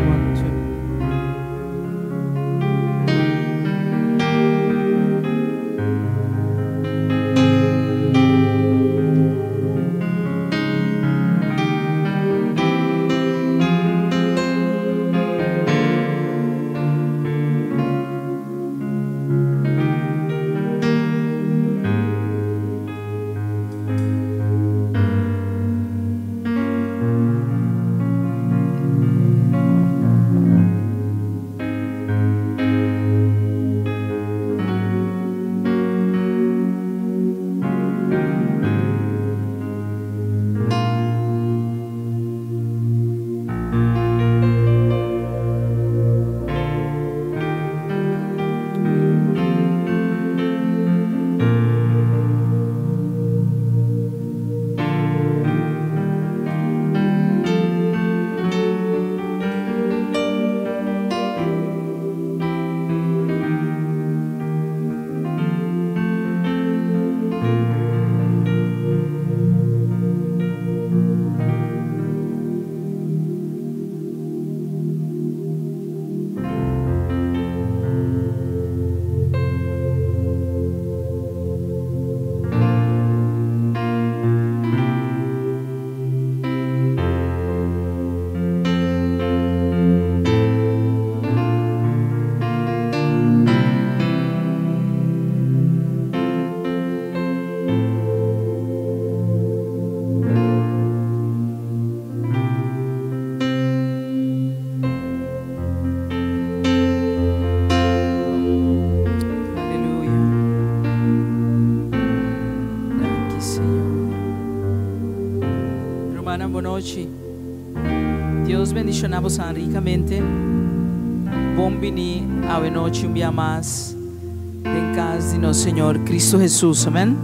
One, two. One, two. Aleluya. Danki, Señor. Rumannan, bon nochi. Dios bendishoná bosan rikamente. Bon bini awe nochi un bia mas den kas di nos Señor Cristo Jesus. Amen.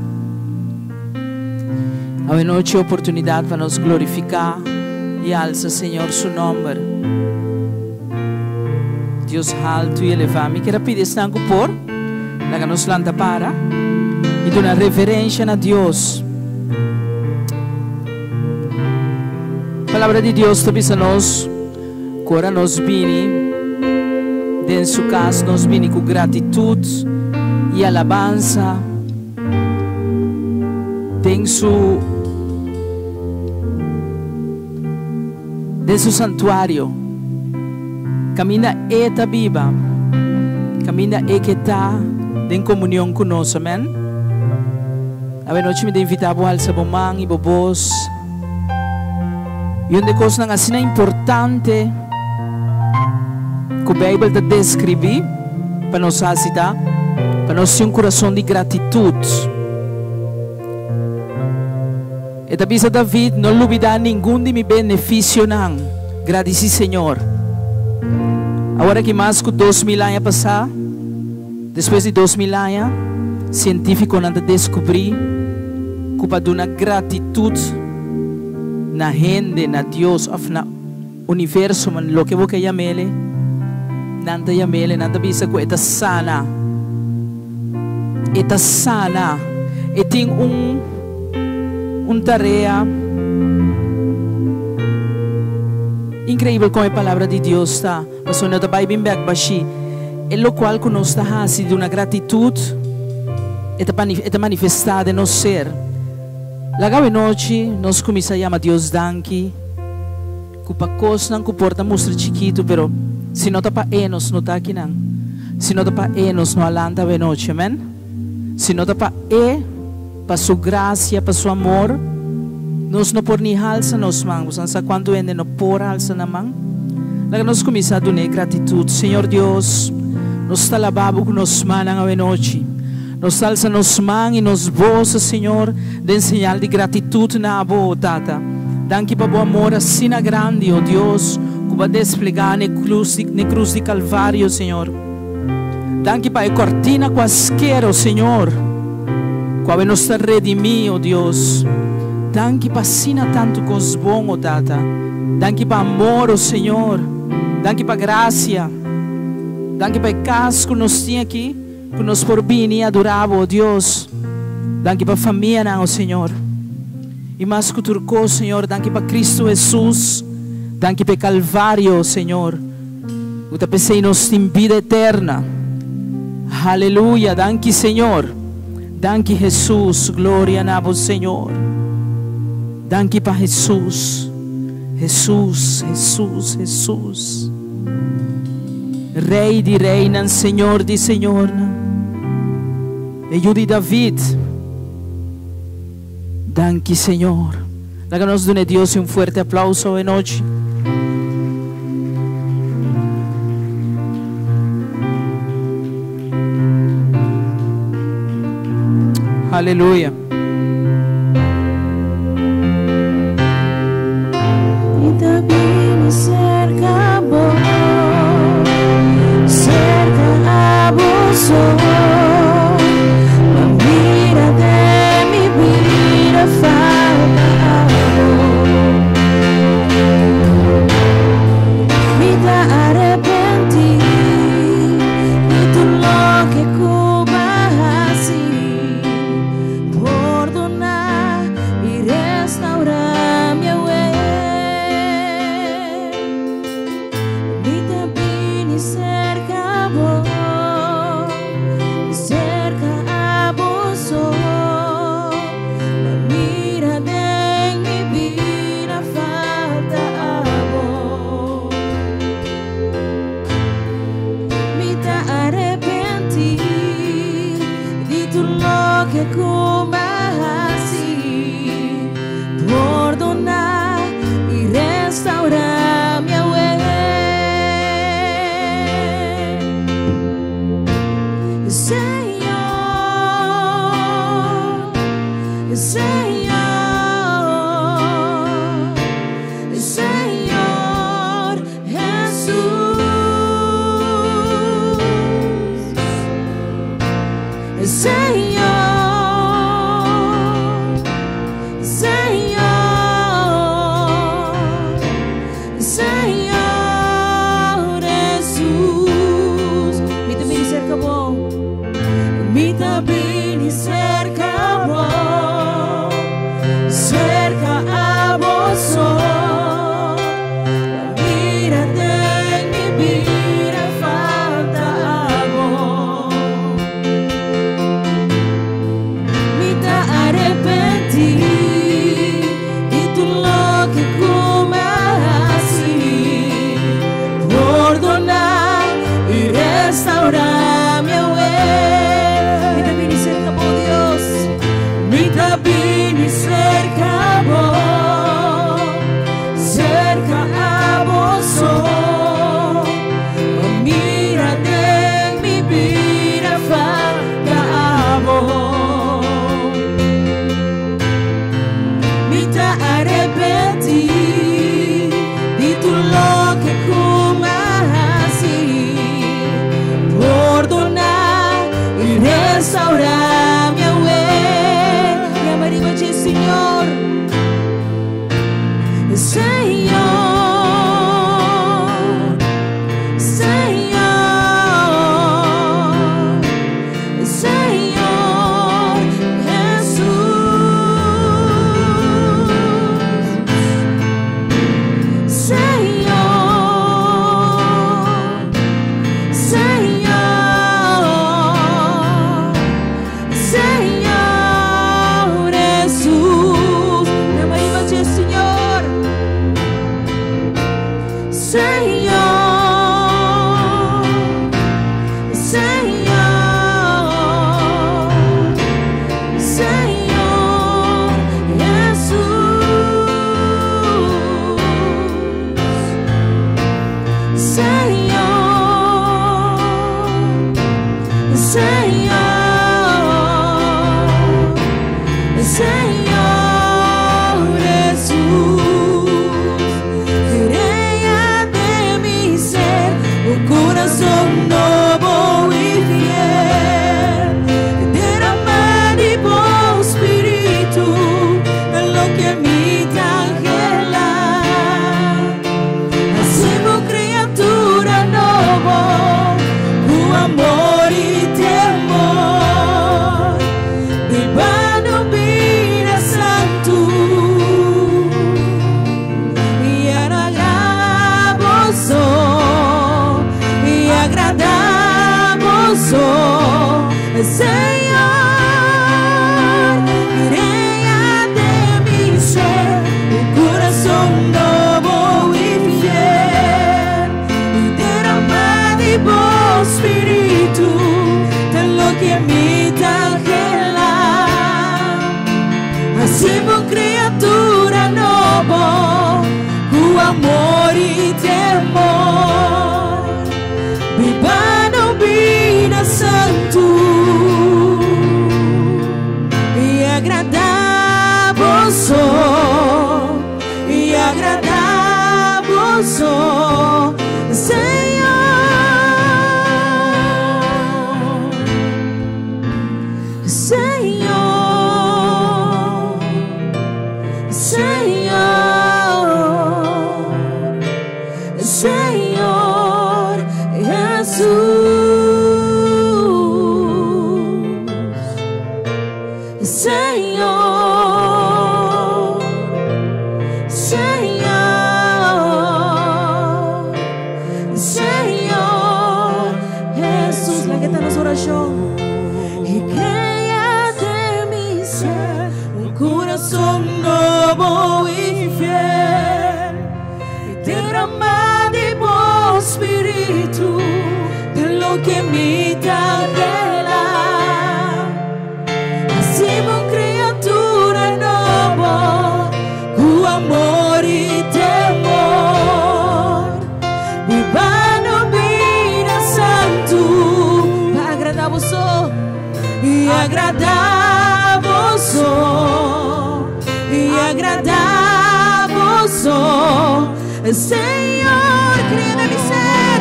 Awe nochi oportunidat pa nos glorifiká i alsa Señor su nòmber. Dios haltu i elevá. Mi kier a pidi esnan ku por, laga nos lanta para i duna reverensha na Dios. Palabra di Dios ta bisa nos ku ora nos bini den su kas, nos bini ku gratitut i alabansa den su Den su santuario, kaminda E ta biba, kaminda E ke ta den komunion ku nos. Amen. Awenochi mi ta invitá bo halsa bo man i bo bos. I un di e kosnan asina importante ku Beibel ta deskribí pa nos hasi ta pa nos tin un kurason di gratitut. E ta bisa David, No lubidá ningun di mi benefisionan. Gradisí Señor. Awor aki mas ku 2000 aña pasá, despues di 2000 aña, sientífikonan ta deskubrí ku pa duna gratitut na hende, na Dios òf na universo, man loke bo ke yam'ele, nan ta yam'ele, nan ta bisa ku e ta sana. E ta sana. E tin un un tarea increibel con e palabra di Dios ta. Pasobra no ta bay bin bek bashi. E locual cu nos ta haci duna gratitud e ta e ta manifesta den nos ser. Laga awe nochi nos cuminsa yama Dios danki cu pa cosnan cu por ta mustra chikito pero si no ta pa e nos no ta akinan. Si no ta pa e nos no a lanta awe nochi. Amen. Si no ta pa e. Pa su gracia, pa su amor, nos no por ni halsa nos man. Boso sa cuanto hende no por halsa nan man? Laga nos cuminsa dun'E gratitud. Señor Dios, nos ta laba Bo cu nos mannan awenochi. Nos ta alsa nos man y nos bos, Señor, den señal di gratitud na Abo, o Tata. Danki pa Bo amor asina grandi, o Dios, cu Bo a desplega n'e cruz di, n'e cruz di Calvario, Señor. Danki pa e cortina cu a sker, o Señor, cu awe nos ta redimi, o Dios. Danki pa asina tantu cos bon, o Tata. Danki pa amor, o Señor. Danki pa gracia. Danki pa e cas cu nos tin aki. Ku nos por bini adorá Bo, Dios. Danki pa famianan, o Señor. I mas ku tur kos, Señor, danki pa Kristu Hesus. Danki pa e Kalvario, Señor, ku ta p'esei nos tin bida eterna. Aleluya! Danki, Señor. Danki, Hesus. Gloria na Bo, Señor. Danki pa Hesus. Hesus, Hesus, Hesus. Rei di reinan, Señor di señornan. E Yu di David. Danki, Señor. Laga nos duna Dios un fuerte aplauso awe nochi. Aleluya. Mi ta bini serka bo, serka abo so, pa mira den mi bida falta abo. Mi ta arepentí di tur loke ku b'a hasi. Pordoná i restaurá mi awe. Mi ta bini serka bo, serka abo so, pa mira den mi bida falta abo. Mi ta arepentí di tur loke ku m'a hasi. Pordoná i restaurá mi awe. Señor, Señor, Señor Jesús. Señor, Señor, Señor Jesús. Mi ta bini serka bo, mi ta bini serka bo, serka abo so. Pa mira den mi bida falta abo. Mi ta arepentí di tur loke ku m'a hasi. Pordoná i restaurá mi awe. Mi ta bini serka bo, Dios. Mi ta bini serka bo, serka abo so. Pa mira den mi bida falta abo. Mi ta arepentí di tur loke ku m'a hasi. Pordoná i restaurá mi awe. Yama riba dje, Señor. Señor, Señor, Señor Jesús. Señor, Señor, Señor Jesús. Yama riba dje, Señor. Señor, crea den mi ser un curason nobo y fiel. Y derama di bo Spirito, ta loke mi ta anhela. Haci mi un criatura nobo, cu amor y temor, bibando un bida santo y agrada Boso, y agrada Boso, Señor. Señor, Señor, Señor Jesús. Señor, Señor, Señor Jesús. Laga ta nos oracion. Y crea den mi ser un curason nobo y fiel. Y derama di bo Spirito, ta loke mi ta anhela. Haci mi un criatura nobo, cu amor y temor, bibando bida santo, pa agrada Boso, y agrada Boso, y agrada Boso, Señor. Crea den mi ser,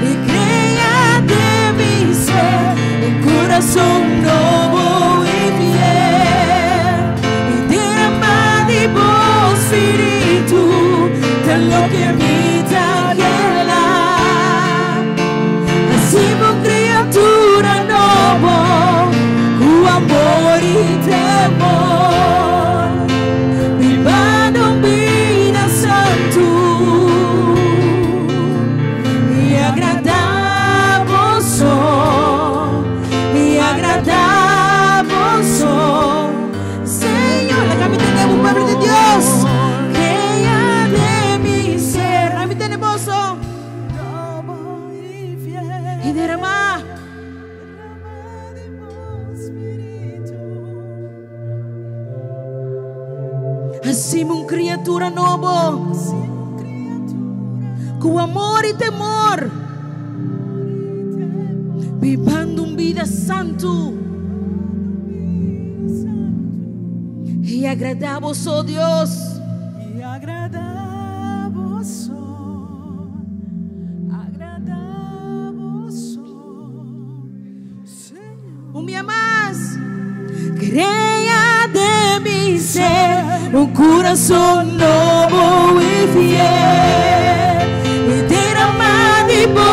y crea den mi ser un curason nobo y fiel. Y derama di bo Spirito, ta loke mi ta anhela. Haci mi un criatura nobo, cu amor y temor, bibando un bida santo, y agrada Boso, y agrada Boso, Señor. Laga mi tende bo, pueblo di Dios. Crea den mi ser. Laga mi tende boso. Y derama. Haci mi un criatura nobo, cu amor y temor, bibando un bida santo, y agrada Boso, Dios. Y agrada Boso, agrada Boso, Señor. Un dia mas. Crea den mi ser un curason nobo y fiel. Y derama di bo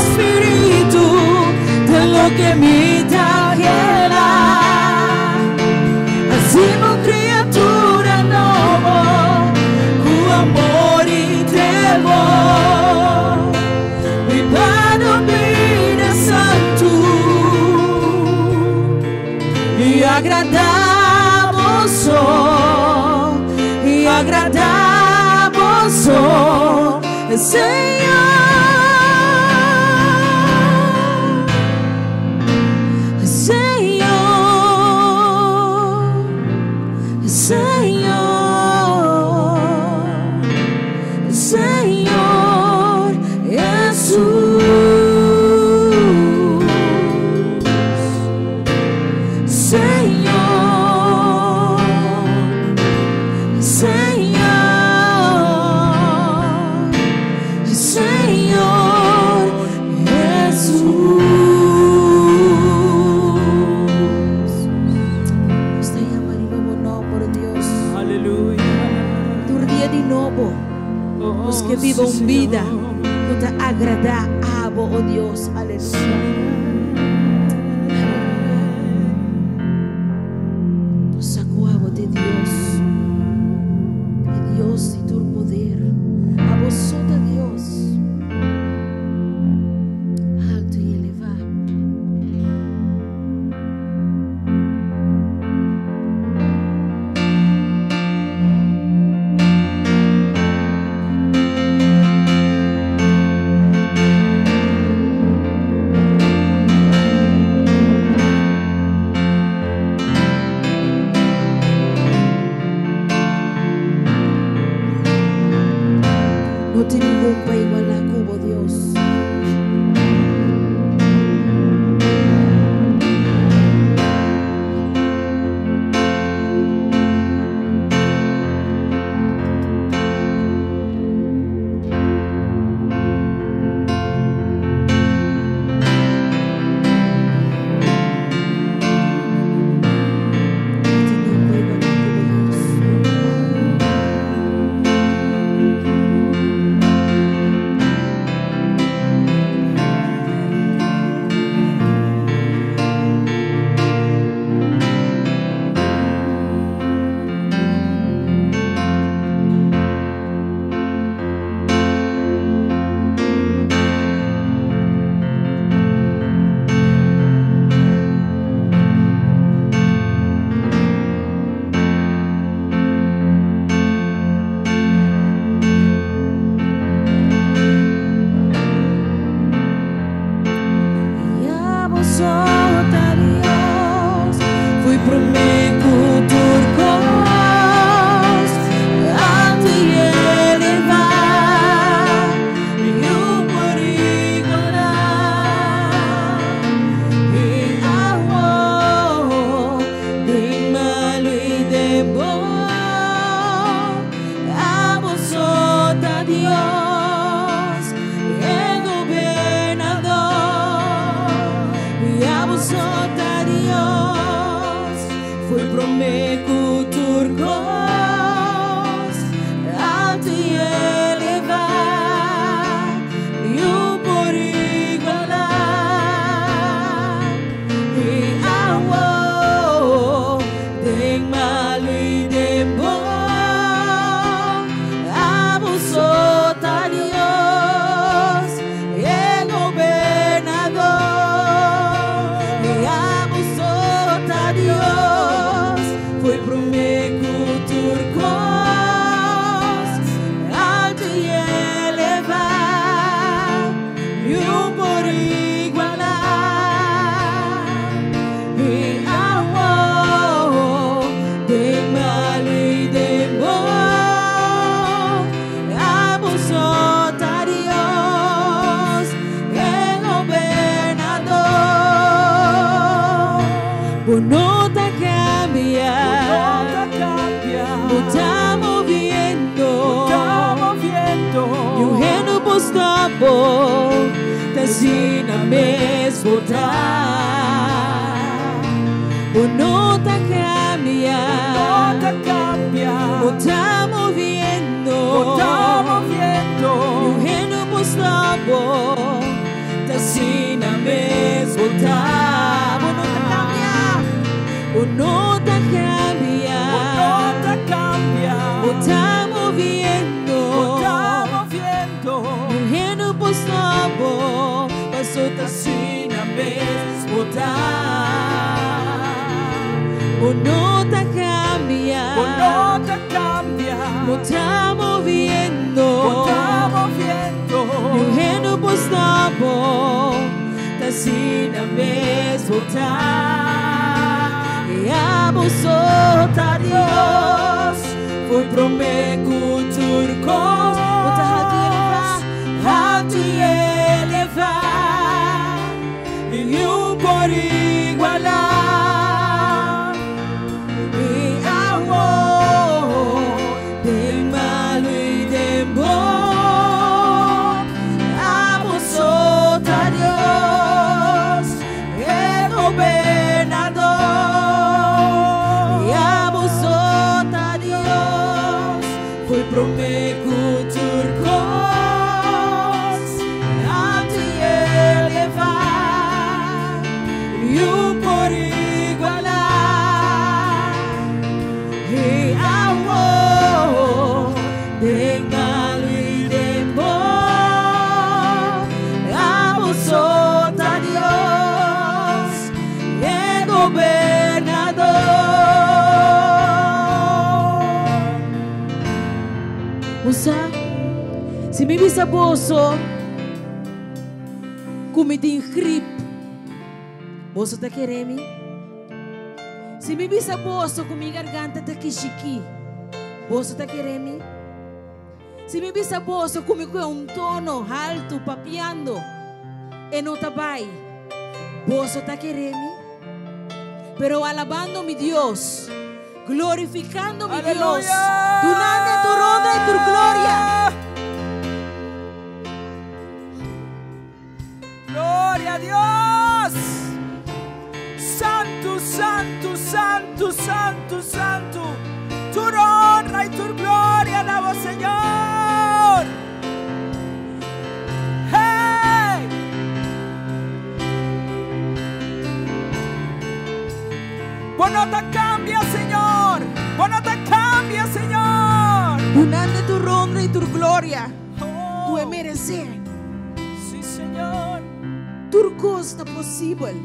Spirito, ta loke mi ta anhela. Haci mi un criatura nobo, cu amor y temor, bibando bida santo, y agrada Boso, y agrada Boso, Señor. Señor, Señor, Señor Jesús. Señor, Señor, Señor Jesús. Nos ta yama riba bo nomber, Dios. Aleluya. Tur dia di nobo. Nos ke biba un bida cu ta agrada Abo, oh Dios. Aleluya. Nos sa cu Abo ta Dios. E Dios di tur poder. Abo so ta Dios. Alto y eleva. tin ningun pa igualá ku bo, Dios. No tin ningun pa igualá ku bo, Dios. Ya bo so ta Dios, fui promé ku tur kos, alto i elevá, niun por igualá. I awor, den malu i den bon, abo so ta Dios, e Gobernador. I abo so ta Dios, foi promé ku tur kos, alto i elevá, niun por igualá. I awor, den malu i den bon, abo so ta Dios, e Gobernador. I abo so ta Dios, foi promé ku tur kos, alto i elevá, niun por igualá. I awor, den malu i den bon, abo so ta Dios, e Gobernador. Bo no ta kambia, No ta kambia, bo ta moviendo, ta moviendo. Niun hende no por stòp bo, ta asina mes bo ta. Bo no ta kambia, No ta kambia, bo ta moviendo, ta moviendo. Niun hende no por stòp bo, ta asina mes bo ta. Bo no ta kambia, bo no ta kambia, No ta kambia, bo ta moviendo, ta moviendo. Niun hende no por stòp bo, paso ta asina mes bo ta. Bo no ta kambia, No ta kambia, bo ta moviendo, ta moviendo. Niun hende no por stòp bo, ta asina mes bo ta. I abo so ta Dios, foi promé ku tur kos, bo ta alto i elevá, alto i elevá, niun por igualá. I awor, den malu i den bon, abo so ta Dios, e Gobernador. I abo so ta Dios, foi promé ku tur kos, alto i elevá, niun por igualá. I awor, den malu i den bon, abo so ta Dios, e Gobernador. Usa, si mi bisa boso, ku mi tin grip, boso ta kere mi? Si mi bisa boso ku mi garganta ta kishiki, boso ta kere mi? Si mi bisa boso ku mi kue un tono haltu papiando, e no ta bai. Boso ta kere mi? Pero alabando mi Dios, glorificando mi Dios, dunando tur honra i tur gloria. Gloria a Dios! Santu, santu, santu, santu, santu. Tur honra i tur gloria na bo, Señor. Hey! Bo no ta kambia, Señor. Bo no ta kambia, Señor. Dunando tur honra i tur gloria ku e meresé. Sí, Señor. Tur kos ta posibel.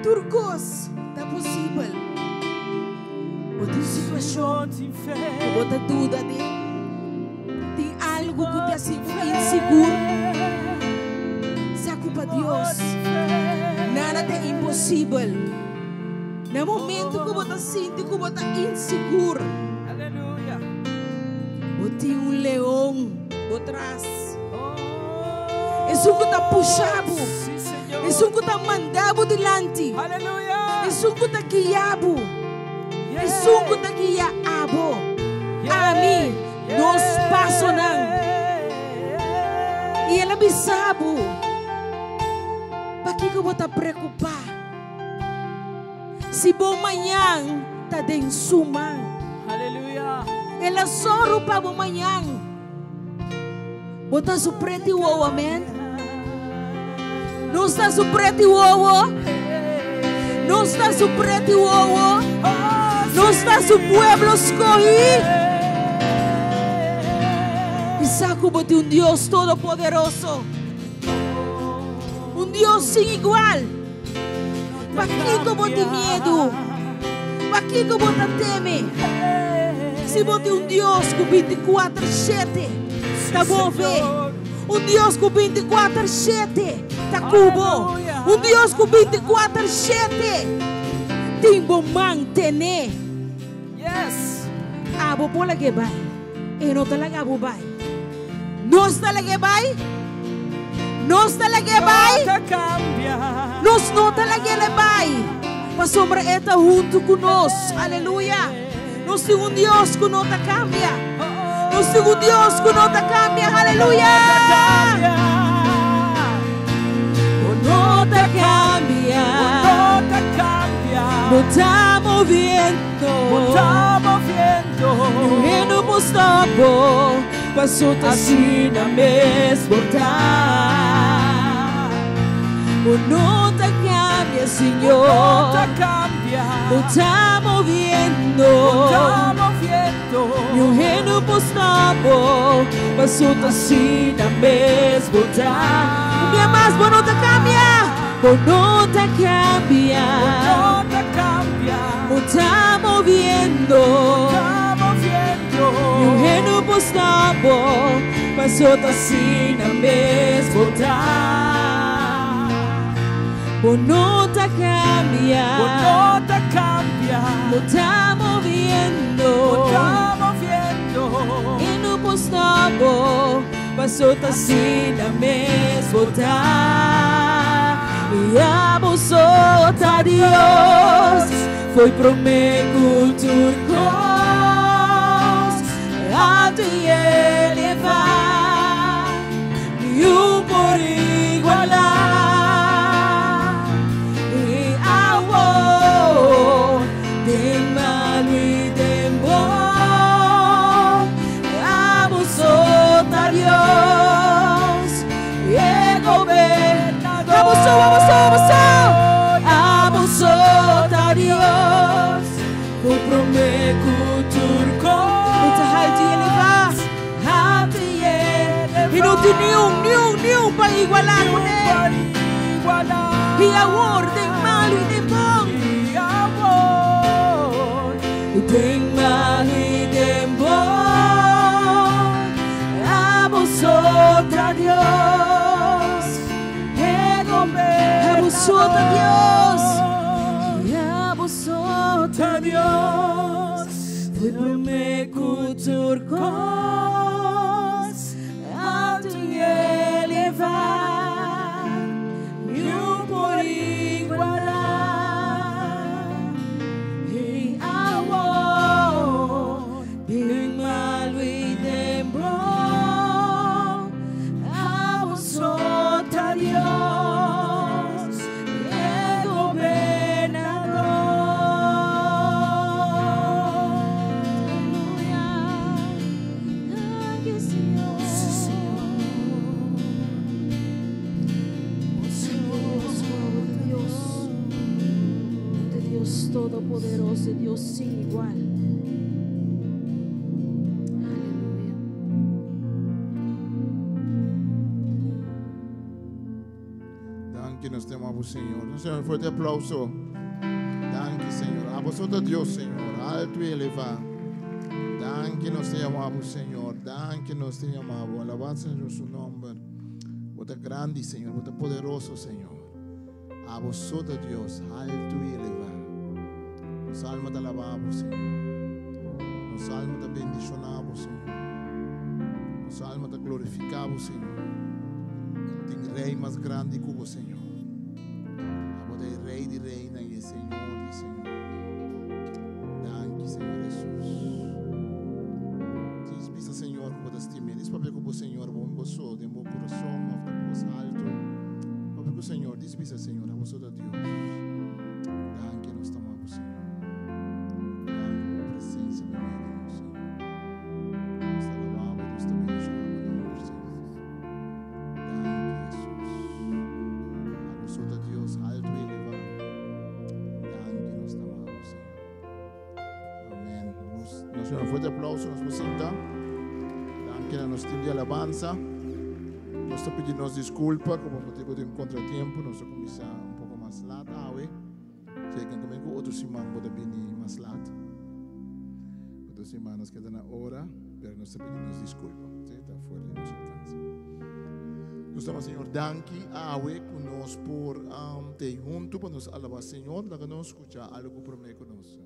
Tur kos ta posibel. Bo tin situashon ku bo ta duda den. Tin algu ku ta hasi bo insigur. Sa ku pa Dios nada ta imposibel. Na momento ku bo ta sinti ku bo ta insigur, bo tin un leon bo tras. Esun ku ta pusha bo. Esun ku ta manda bo dilanti. Esun ku ta guia bo. Esun ku ta guia abo, ami, nos pasonan. I el a bisa bo, Pakiko bo ta preokupá? Si bo mañan ta den su man. El a sòru pa bo mañan. Bo ta su preti wowo, amen. Nos ta su preti wowo. Nos ta su preti wowo. Nos ta su pueblo skohí. I sa ku bo tin un Dios todopoderoso. Un Dios sin igual. Pakiko bo tin miedu? Pakiko bo ta teme? Si bo tin un Dios ku binti-kuater shete ta move, un Dios ku binti-kuater shete ta ku bo, un Dios ku binti-kuater shete tin bo man tene. Abo por lag'é bai, e no ta laga bo bai. Nos ta lag'é bai? Nos ta lag'é bai? Nos no ta lag'é bai, pasobra e ta huntu ku nos. Aleluya! Nos tin un Dios ku no ta kambia. Nos tin un Dios ku no ta kambia. Aleluya! Bo no ta kambia. Bo ta moviendo. Niun hende por stòp bo. Paso ta asina mes bo ta. Bo no ta cambia, Señor. Bo ta moviendo. Niun hende por stop bo. Paso ta asina mes bo ta. Un bia mas, bo no ta cambia. Bo no ta cambia. Bo ta moviendo. Niun hende por stop bo, paso ta asina mes bo ta. Bo no ta cambia. Bo no ta cambia. Bo ta moviendo. Bo ta moviendo. Hende por stop bo, paso ta asina mes bo ta. I abo so ta Dios. Foi promé ku tur kos altu i elevá, niun por igualá. I awor, den malu i den bon, abo so ta Dios, e Gobernador. Abo so, abo so, abo so! Abo so ta Dios, bo promé ku tur kos. Bo ta haltu i elevá, haltu i elevá. I no tin niun, niun, niun pa igualá kuné. I awor den malu i den bon. Den malu i den bon, abo so ta Dios. Abo so ta Dios, abo so ta Dios. Promé ku tur kos altu i elevá, niun por igualá. I awor, den malu i den bon, abo so ta Dios, e Gobernador. Aleluya. Danki, Señor. Sí, Señor. Dios, Dios, de Dios Todopoderoso, Dios sin igual. Aleluya. Danki nos ta yama Señor. Nos un fuerte aplauso. Danki, Señor. Abo ta Dios, Señor. Altu i elevá. Danki nos ta yama Señor. Danki nos ta yama. Alabansa na su nòmber. Bo ta grandi, Señor. Bo ta poderoso, Señor. Abo ta Dios, altu i elevá. Nos alma ta alabá, Señor. Nos alma ta bendishoná, Señor. Nos alma ta glorifiká, Señor. Tin rei mas grandi ku bo, Señor. Abo ta Rei di reinan i Señor di señor. Danki, Señor Jesus. Djis bisa Señor ku bo ta stim'é. Djis papia ku bo Señor, bo bo so, den bo kurason òf den bos altu. Papia ku Señor, djis bisa Señor, abo so ta Dios. Danki nos ta amabo, Señor. Danki pa bo presensia meimei di nos, Señor. Nos ta alababo, nos ta bendishoná bo nòmber, Señor. Danki, Jesus. Abo so ta Dios, altu i elevá. Danki nos ta amabo, Señor. Amèn. Nos, nos un fuerte aplauso, nos por sinta. Danki na nos team di alabansa. Nos ta pidi nos diskulpa, komo motibu di un kontratiempo, nos a kuminsá un poko mas lat awe. Zeker tambe ku otro siman bo ta bini mas lat. Otro siman nos keda na ora, pero nos ta pidi nos diskulpa. Sí, ta fuera di nos alkanse. Nos ta Señor danki awe ku nos por um, te huntu pa nos alabá Señor. Laga nos skucha algu promé ku nos.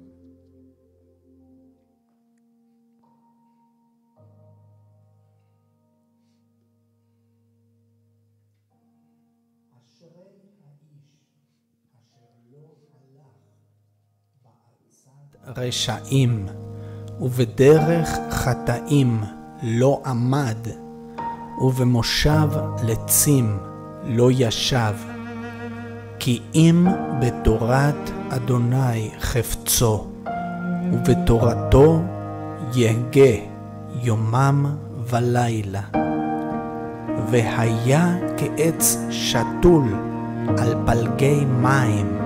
רשעים, ובדרך חטאים לא עמד, ובמושב לצים לא ישב. כי אם בתורת אדוני חפצו, ובתורתו יהגה יומם ולילה. והיה כעץ שתול על פלגי מים,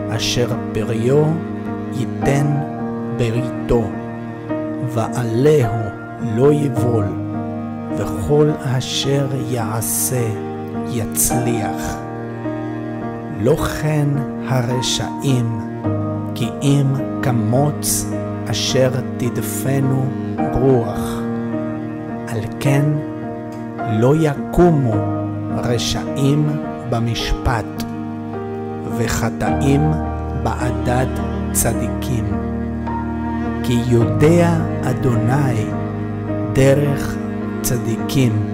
אשר פריו ייתן בעתו, ועלהו לא יבול, וכל אשר יעשה יצליח. לא כן הרשעים, כי אם כמוץ אשר תדפנו רוח. על כן לא יקומו רשעים במשפט, וחטאים בעדת צדיקים. כי יודע אדוני דרך צדיקים,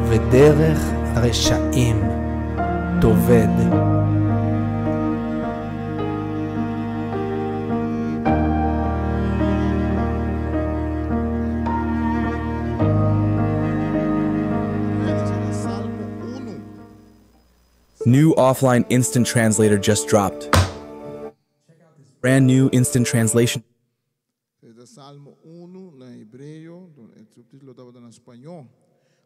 ודרך רשעים תאבד. Salmo 1. New offline instant translator just dropped. Brand new instant translation. Ta Salmo 1 na hebreo, e suptítulo tabata na spañó.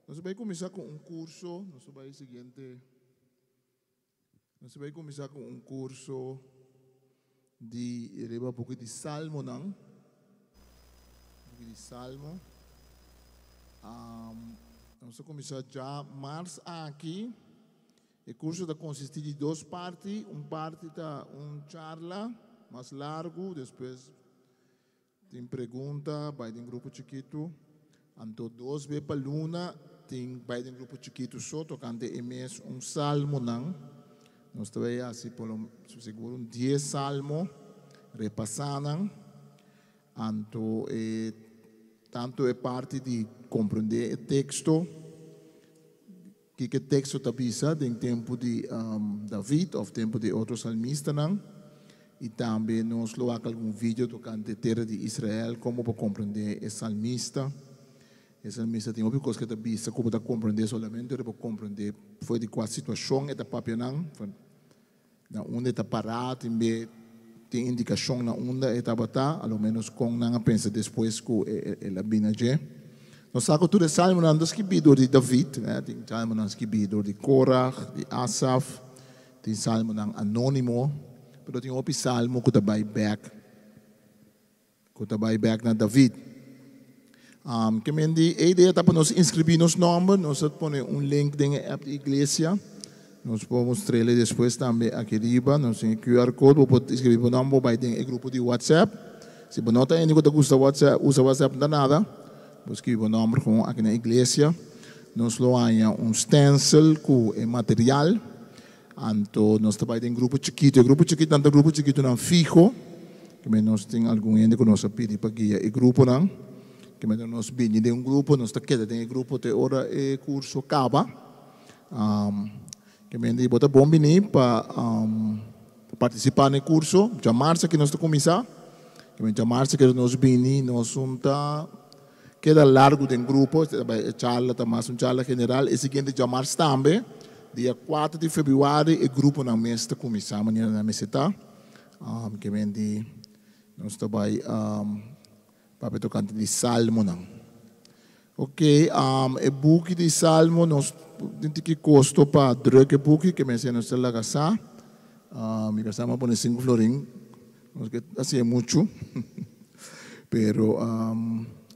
Nos ta bai kuminsá ku un kurso, nos ta bai siguiente. Nos ta bai kuminsá ku un kurso di riba buki di Salmonan. Buki di Salmo. Nos ta kuminsá djamars aki. E kurso ta konsistí di dos parti. Un parti ta un charla mas largu, despues tin pregunta, bai den grupo chikitu. Anto dos be pa luna tin bai den grupo chikitu so tokante e mes un salmonan. Nos ta bai hasi por lo sigur un dies salmo, repasá nan. Anto e tantu e parti di komprondé e teksto, kiko e teksto ta bisa den tempu di David òf tempu di otro salmistanan. I tambe nos lo wak algun video tokante tera di Israel, komo pa komprondé e salmista. E salmista tin hopi kos ku e ta bisa ku bo ta komprondé solamente ora bo komprondé for di kua situashon e ta papia nan, na unda e ta pará, tin be tin indikashon na unda e tabata, a lo ménos kon nan a pensa despues ku el a bini dje. Nos sa ku tur e salmonan ta skibí dor di David, tin salmonan skibí dor di Korah, di Asaf, tin salmonan anónimo, pero tin hopi salmo ku ta bai bèk ku ta bai bèk na David. Ke men di e idea ta pa nos inskribí nos nòmber. Nos a pone un link den e app di iglesia. Nos por mustr'el despues tambe aki riba. Nos tin e QR code, bo por inskribí bo nòmber, bo bai den e grupo di WhatsApp. Si bo no ta hende ku ta gusta WhatsApp, usa WhatsApp no ta nada, bo skribi bo nòmber gewoon aki na iglesia. Nos lo haña un stencil ku e material. Anto nos ta bai den grupo chikitu. E grupo chikitunan ta grupo chikitunan fiho. Kimen nos tin algun hende ku nos a pidi pa guia e gruponan. Kimen nos bini den un grupo, nos ta keda den e grupo te ora e kurso kaba. Kimen di bo ta bon bini pa partisipá na e kurso. Djamars aki nos ta kuminsá. Kimen djamars aki nos bini, nos un ta Keda largu den grupo, e charla ta mas un charla general. E siguiente djamars tambe, dia kuater di febrüari, e gruponan mes ta kuminsá manera nan mester ta. Ke men di nos ta bai papia tokante di salmonan. Oke, e buki di salmo nos tin tiki kosto pa druk e buki, ke mester nos ta laga sa. Mi kasá mi a pone sinku florin. Nos ke hasié muchu, pero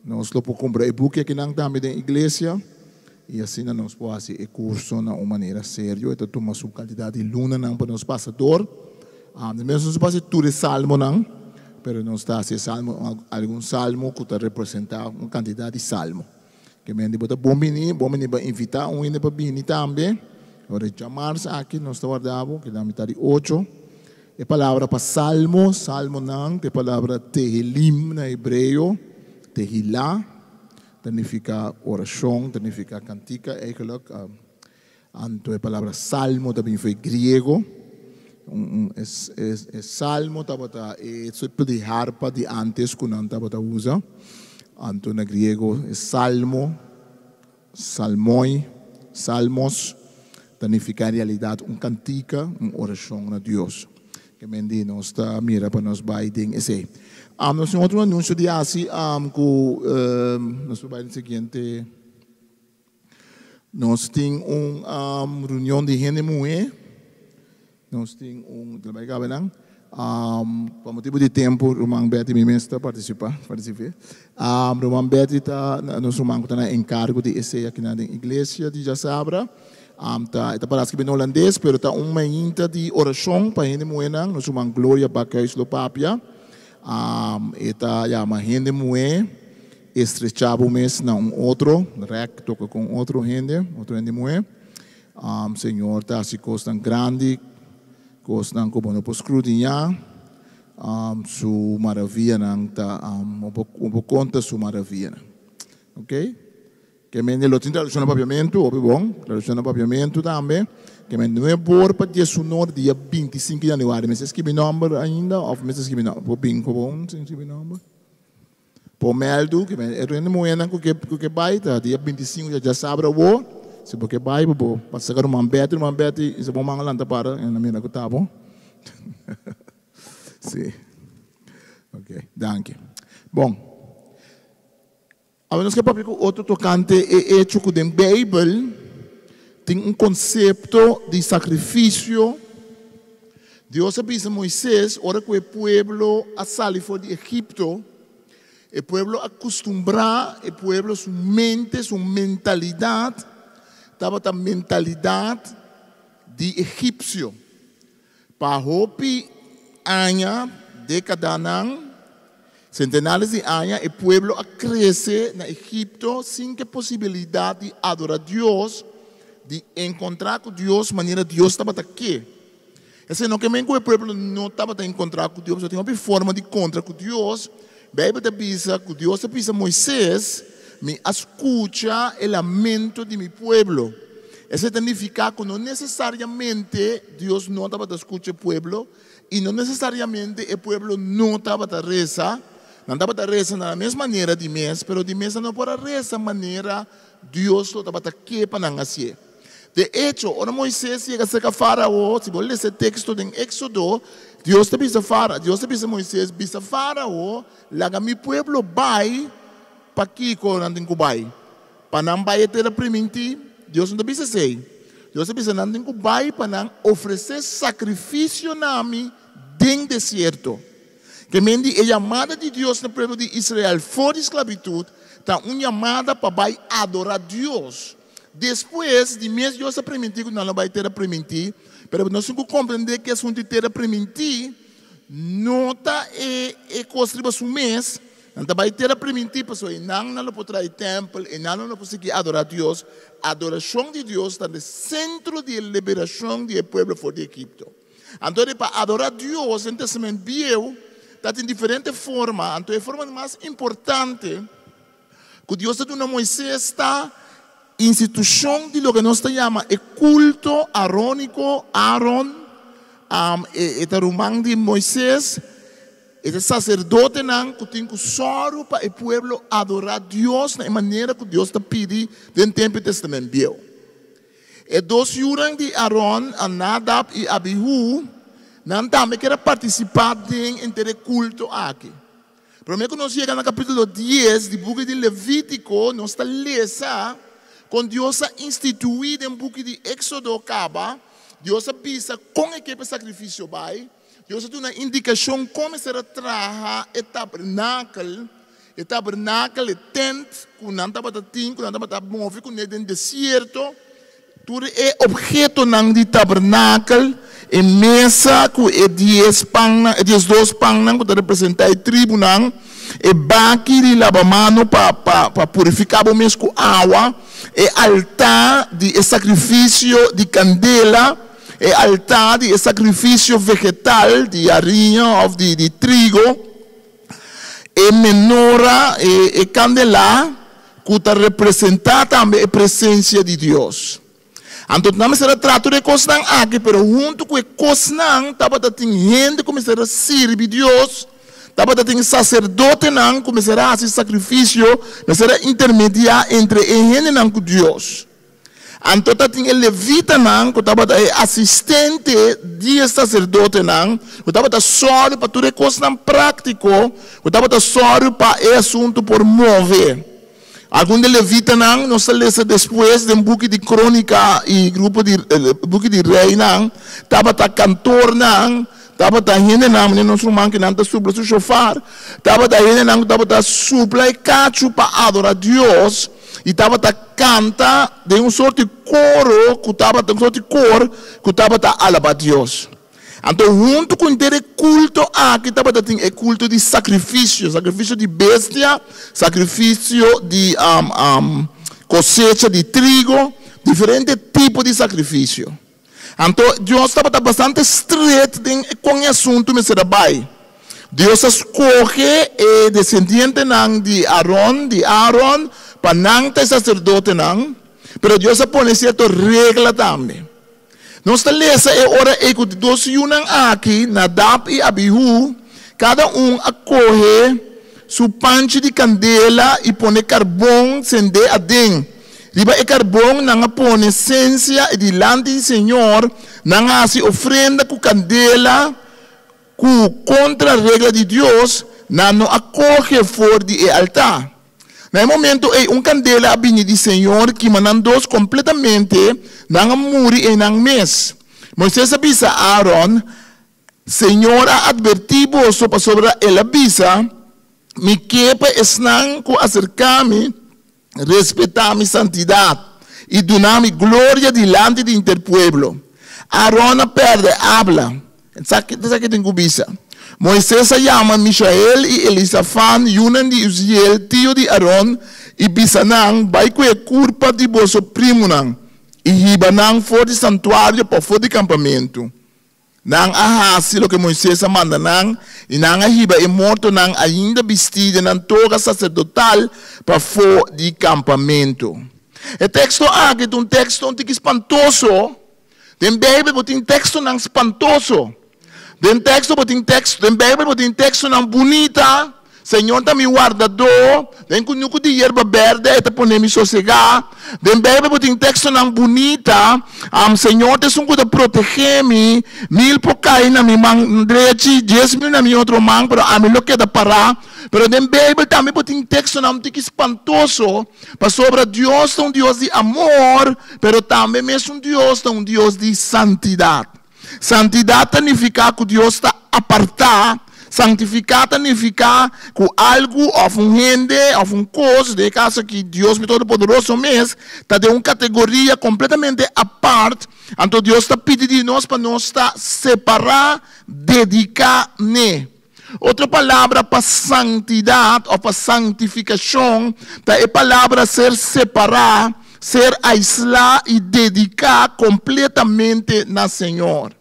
nos lo por kumpra e buki akinan tambe den iglesia i asina nos por hasi e kurso na un manera serio. E ta tuma su kantidat di lunanan pa nos pasa dor. Di mes nos no por hasi tur e salmonan, pero nos ta hasi e salmo, algun salmo ku ta representá un kantidat di salmo. Ke mente bo ta bon bini, bon bini pa invitá un hende pa bini tambe. Ora e djamars aki nos ta warda bo, keda mitad di ocho. E palabra pa salmo, salmonan, ta e palabra tehilim na hebreo, tehilá, ta nifiká orashon, ta nifiká kantika eigenlijk. Anto e palabra salmo ta bin for e griego. E salmo tabata e tipo di harpa di antes ku nan tabata usa. Anto na griego e salmo, salmoi, salmos, ta nifiká en realidat un kantika, un orashon na Dios. Ke men di nos ta mira pa nos bai den esei. Nos tin otro anunsio di hasi ku nos por bai den siguiente. Nos tin un reunion di hende muhé. Nos tin un, ta bai kabe nan. Pa motibu di tempu, ruman Betty mi mes ta partisipá, partisip'é. Ruman Betty ta nos ruman ku ta na enkargo di esei akinan den iglesia di Djasabra. Ta, e ta para skibi na holandes, pero ta un mainta di orashon pa hende muhénan. Nos ruman Gloria Bakhuis lo papia. E ta yama hende muhé. Estrechá bo mes na un otro, rèk toka ku un otro hende, otro hende muhé. Señor ta hasi kosnan grandi, kosnan ku bo no por skrudiñá. Su maravianan ta, bo por konta su maravianan. Ok. Ke mende lo tin tradukshon na papiamentu, hopi bon, tradukshon na papiamentu tambe. Ke mende no e bor pa diesunor dia 25 di yanüari. Mester skibi nòmber ainda òf mester skibi nòmber? Por bin gewoon sin skibi nòmber? Por mèldu ku e rende muhénan ku ke ku ke bai ta dia 25 dja djasabra awo. Si bo ke bai bo por pasa ka ruman Betty, ruman Betty i si bo man a lanta para e na mira ku ta bo. Si. Ok, danki. Bon. Awe nos ke papia ku otro tokante e echo ku den Beibel tin un konsepto di sakrifisio. Dios a bisa Moises ora ku e pueblo a sali for di Egipto, e pueblo a kustumbrá, e pueblo su mente, su mentalidat tabata mentalidat di egipsio. Pa hopi aña, dékadanan, sentenares di aña, e pueblo a krese na Egipto sin ke posibilidat di adorá Dios, di enkontrá ku Dios manera Dios tabata ke. Esei no ke men ku e pueblo no tabata enkontrá ku Dios, pasobra tin hopi forma di kontra ku Dios, Beibel ta bisa ku Dios a bisa Moises, Mi a skucha e lamento di mi pueblo. Esei ta nifiká ku no nesesariamente Dios no tabata skucha e pueblo i no nesesariamente e pueblo no tabata resa. Nan tabata resa na mes manera di mes, pero di mes nan no por a resa manera Dios lo tabata ke pa nan hasié. De echo, ora Moises yega serka Fárao, si bo lesa e teksto den Éksodo, Dios ta bisa Fárao, Dios ta bisa Moises, Bisa Fárao, laga mi pueblo bai. Pakiko nan tin ku bai? Pa nan bai e tera primintí? Dios no ta bisa esei. Dios ta bisa nan tin ku bai pa nan ofresé sakrifisio na mi den desierto. Ke men di e yamada di Dios na pueblo di Israel for di sklabitut ta un yamada pa bai adorá Dios. Despues di mes Dios a primintí ku nan lo bai tera primintí, pero nos tin ku komprendé ku e asuntu di tera primintí no ta e e kos riba su mes. Nan ta bai tera primintí pasobra einan nan lo por traha e tèmpel, einan nan lo por sigui adorá Dios. Adorashon di Dios ta na e sentro di e liberashon di e pueblo for di Egipto. Anto di pa adorá Dios den Testament Bieu ta tin diferente forma, anto e forma mas importante ku Dios a duna Moises ta institushon di loke nos ta yama e kulto aróniko, Aaron, e ta ruman di Moises, e ta saserdotenan ku tin ku sòru pa e pueblo adorá Dios na e manera ku Dios ta pidi den tempu di Testament Bieu. E dos yunan di Aron, Nadab i Abihu, nan tambe kier a partisipá den henter e kulto aki. Promé ku nos yega na kapítulo dies di buki di Levítiko, nos ta lesa kon Dios a instituí den buki di Éksodo kaba, Dios a bisa kon e ke pa e sakrifisio bai, Dios a duna indikashon kon mester a traha e tabernakel, e tabernakel, e tent ku nan tabata tin, ku nan tabata move kuné den desierto, tur e ophetonan di tabernakel, e mesa ku e dies pannan, e diesdos pannan ku ta representá e tribunan, e baki di laba mano pa pa pa purifiká bo mes ku awa, e altá di e sakrifisio di kandela, E altar di e sakrifisio vegetal di hariña òf di trigo, e menora, e kandelá ku ta representá tambe e presensia di Dios. Anto nan mester a traha tur e kosnan aki, pero huntu ku e kosnan tabata tin hende ku mester a sirbi Dios, tabata tin saserdotenan ku mester a hasi sakrifisio, mester a intermediá entre e hendenan ku Dios. Anto tatin e levitanan ku tabata e asistente di e saserdotenan, ku tabata sòru pa tur e kosnan práktiko, ku tabata sòru pa e asuntu por move. Algun di e levitanan, nos ta lesa despues den buki di Krónika i grupo di buki di Reinan, tabata kantornan, tabata hendenan, manera nos ruman kinan ta supla su shofar, tabata hendenan ku tabata supla e kachu pa adorá Dios. I tabata kanta den un sort di koro ku tabata un sort di kor ku tabata alabá Dios. Anto huntu ku henter e kulto aki tabata tin e kulto di sakrifisio, sakrifisio di bestia, sakrifisio di kosecha di trigo, diferente tipo di sakrifisio. Anto Dios tabata bastante stret den kon e asuntu mester a bai. Dios a skohe e desendientenan di Aron, di Aaron, pa nan ta e saserdotenan, pero Dios a pone sierto regla tambe. Nos ta lesa e ora ei ku dos yunan aki, Nadab i Abihu, kada un a kohe su panchi di kandela i pone karbon sendé aden. Riba e karbon nan a pone sensia i dilanti di Señor nan a hasi ofrenda ku kandela ku kontra regla di Dios nan no a kohe for di e altá. Na e momento ei un kandela a bini di Señor kima nan dos kompletamente, nan a muri einan mes. Moises a bisa Aaron, Señor a atvertí boso pasobra el a bisa, Mi ke pa esnan ku aserká mi Respetá mi santidat i duna mi gloria dilanti di inter pueblo. Aron a pèrdè abla. Esaki ta esaki tin ku bisa. Moises a yama Mishael i Elisafan, yunan di Uziel, tio di Aron, i bisa nan, Bai ku e kurpa di boso primunan i hiba nan for di santuario pafó di kampamentu. Nan a hasi loke Moises a manda nan, i nan a hiba e mortonan ainda bistí den nan toga saserdotal pafó di kampamentu. E teksto aki ta un teksto un tiki spantoso. Den Beibel bo tin tekstonan spantoso. Den teksto bo tin teksto, den Beibel bo tin tekstonan bunita. Señor ta mi wardadó, den kunuku di yerba bèrdè e ta pone mi sosegá. Den Beibel bo tin tekstonan bunita, Señor ta esun ku ta protegé mi, mil por kai na mi man drechi, 10,000 na mi otro man, pero ami lo keda pará. Pero den Beibel tambe bo tin tekstonan un tiki spantoso, pasobra Dios ta un Dios di amor, pero tambe mesun Dios ta un Dios di santidat. Santidat ta nifiká ku Dios ta apartá. Santifiká ta nifiká ku algu òf un hende òf un kos, den e kaso aki Dios mi Todopoderoso mes, ta den un kategoria kompletamente apart. Anto Dios ta pidi di nos pa nos ta separá, dediká n'e. Otro palabra pa santidat òf pa santifikashon ta e palabra ser separá, ser aislá i dediká kompletamente na Señor.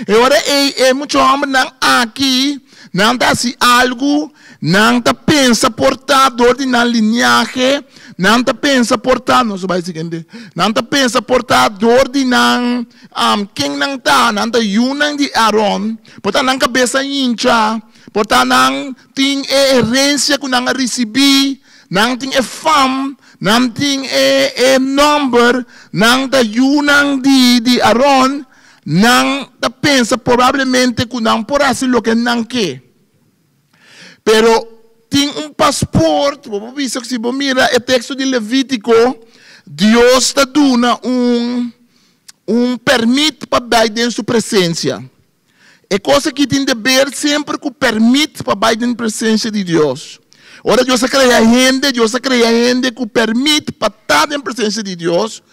E ora ei e mucha hòmbernan aki, nan ta hasi algu, nan ta pensa por ta dor di nan liniahe, nan ta pensa por ta, nos a bai siguiente, nan ta pensa por ta dor di nan, ken nan ta, nan ta yunan di Aaron, Por ta nan kabes a hincha, por ta nan tin e herensia ku nan a risibí, nan tin e fam, nan tin e e nòmber, nan ta yunan di di Aron, nan ta pensa probablemente ku nan por hasi loke nan ke. Pero tin un pasport, bo por bisa ku si bo mira e teksto di Levítiko, Dios ta duna un un pèrmit pa bai den su presensia. E kos aki tin deber semper ku pèrmit pa bai den presensia di Dios. Ora Dios a krea hende, Dios a krea hende ku pèrmit pa ta den presensia di Dios,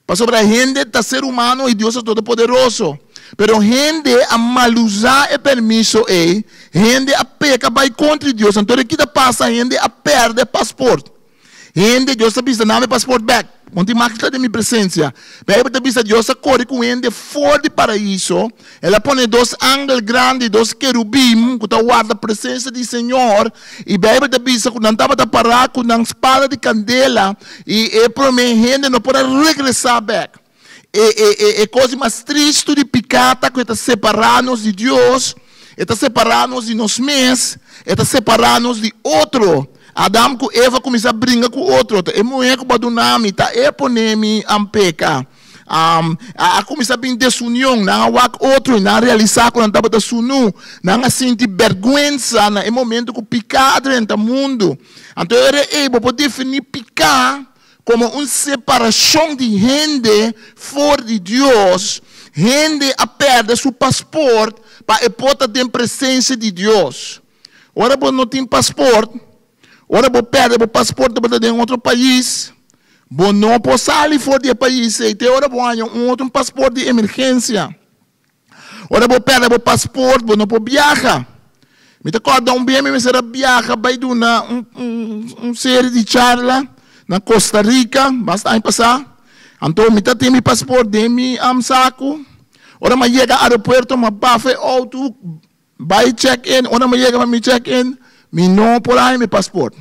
pasobra hende ta ser humano i Dios ta todopoderoso. Pero hende a malusá e permiso ei, hende a peka bai kontra di Dios. Anto ki ta pasa? Hende a pèrdè pasport. Hende, Dios ta bisa, Dame pasport bek. Bo no tin mag ta den mi presensia. Beibel ta bisa, Dios a kore ku hende for di paraiso. El a pone dos angel grandi, dos kerubim, ku ta warda presensia di Señor. I Beibel ta bisa ku nan tabata pará ku nan spada di kandela, i e promé hende no por a regresá bek. E, e, e, e kos di mas tristu di piká ta ku e ta separá nos di Dios, e ta separá nos di nos mes, e ta separá nos di otro. Adam ku Eva kuminsá bringa ku otro, ta e muhé ku bo a duna mi, ta e pone mi a peka. A, a kuminsá bin desunion, nan a wak otro i nan a realisá ku nan tabata sunú. Nan a sinti bèrgwensa na e momento ku piká a drenta mundu. Anto e ora ei bo por definí piká Komo un separashon di hende for di Dios, hende a pèrdè su pasport pa e por ta den presensia di Dios. Ora bo no tin pasport, ora bo pèrdè bo pasport bo ta den otro pais, bo no por sali for di e pais ei te ora bo haña un otro pasport di emergensia. Ora bo pèrdè bo pasport, bo no por biaha. Mi ta kòrda un bia mi mester a biaha bai duna un un serie di charla na Costa Rica, basta aña pasá. Anto mi ta tin mi pasport den mi saku. Ora mi a yega aeropuerto mi a bafa e outo bai check in. Ora mi a yega pa mi check in, mi no por haña mi pasport.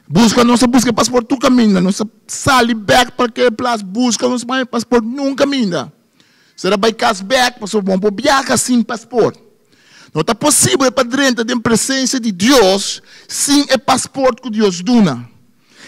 Buska nos a buska e pasport tur kaminda. Nos a sali bèk parkeerplaats buska nos pa haña e pasport nunka kaminda. Ser a bai kas bèk pasobra bo no por biaha sin pasport. No ta posibel pa drenta den presensia di Dios sin e pasport ku Dios duna.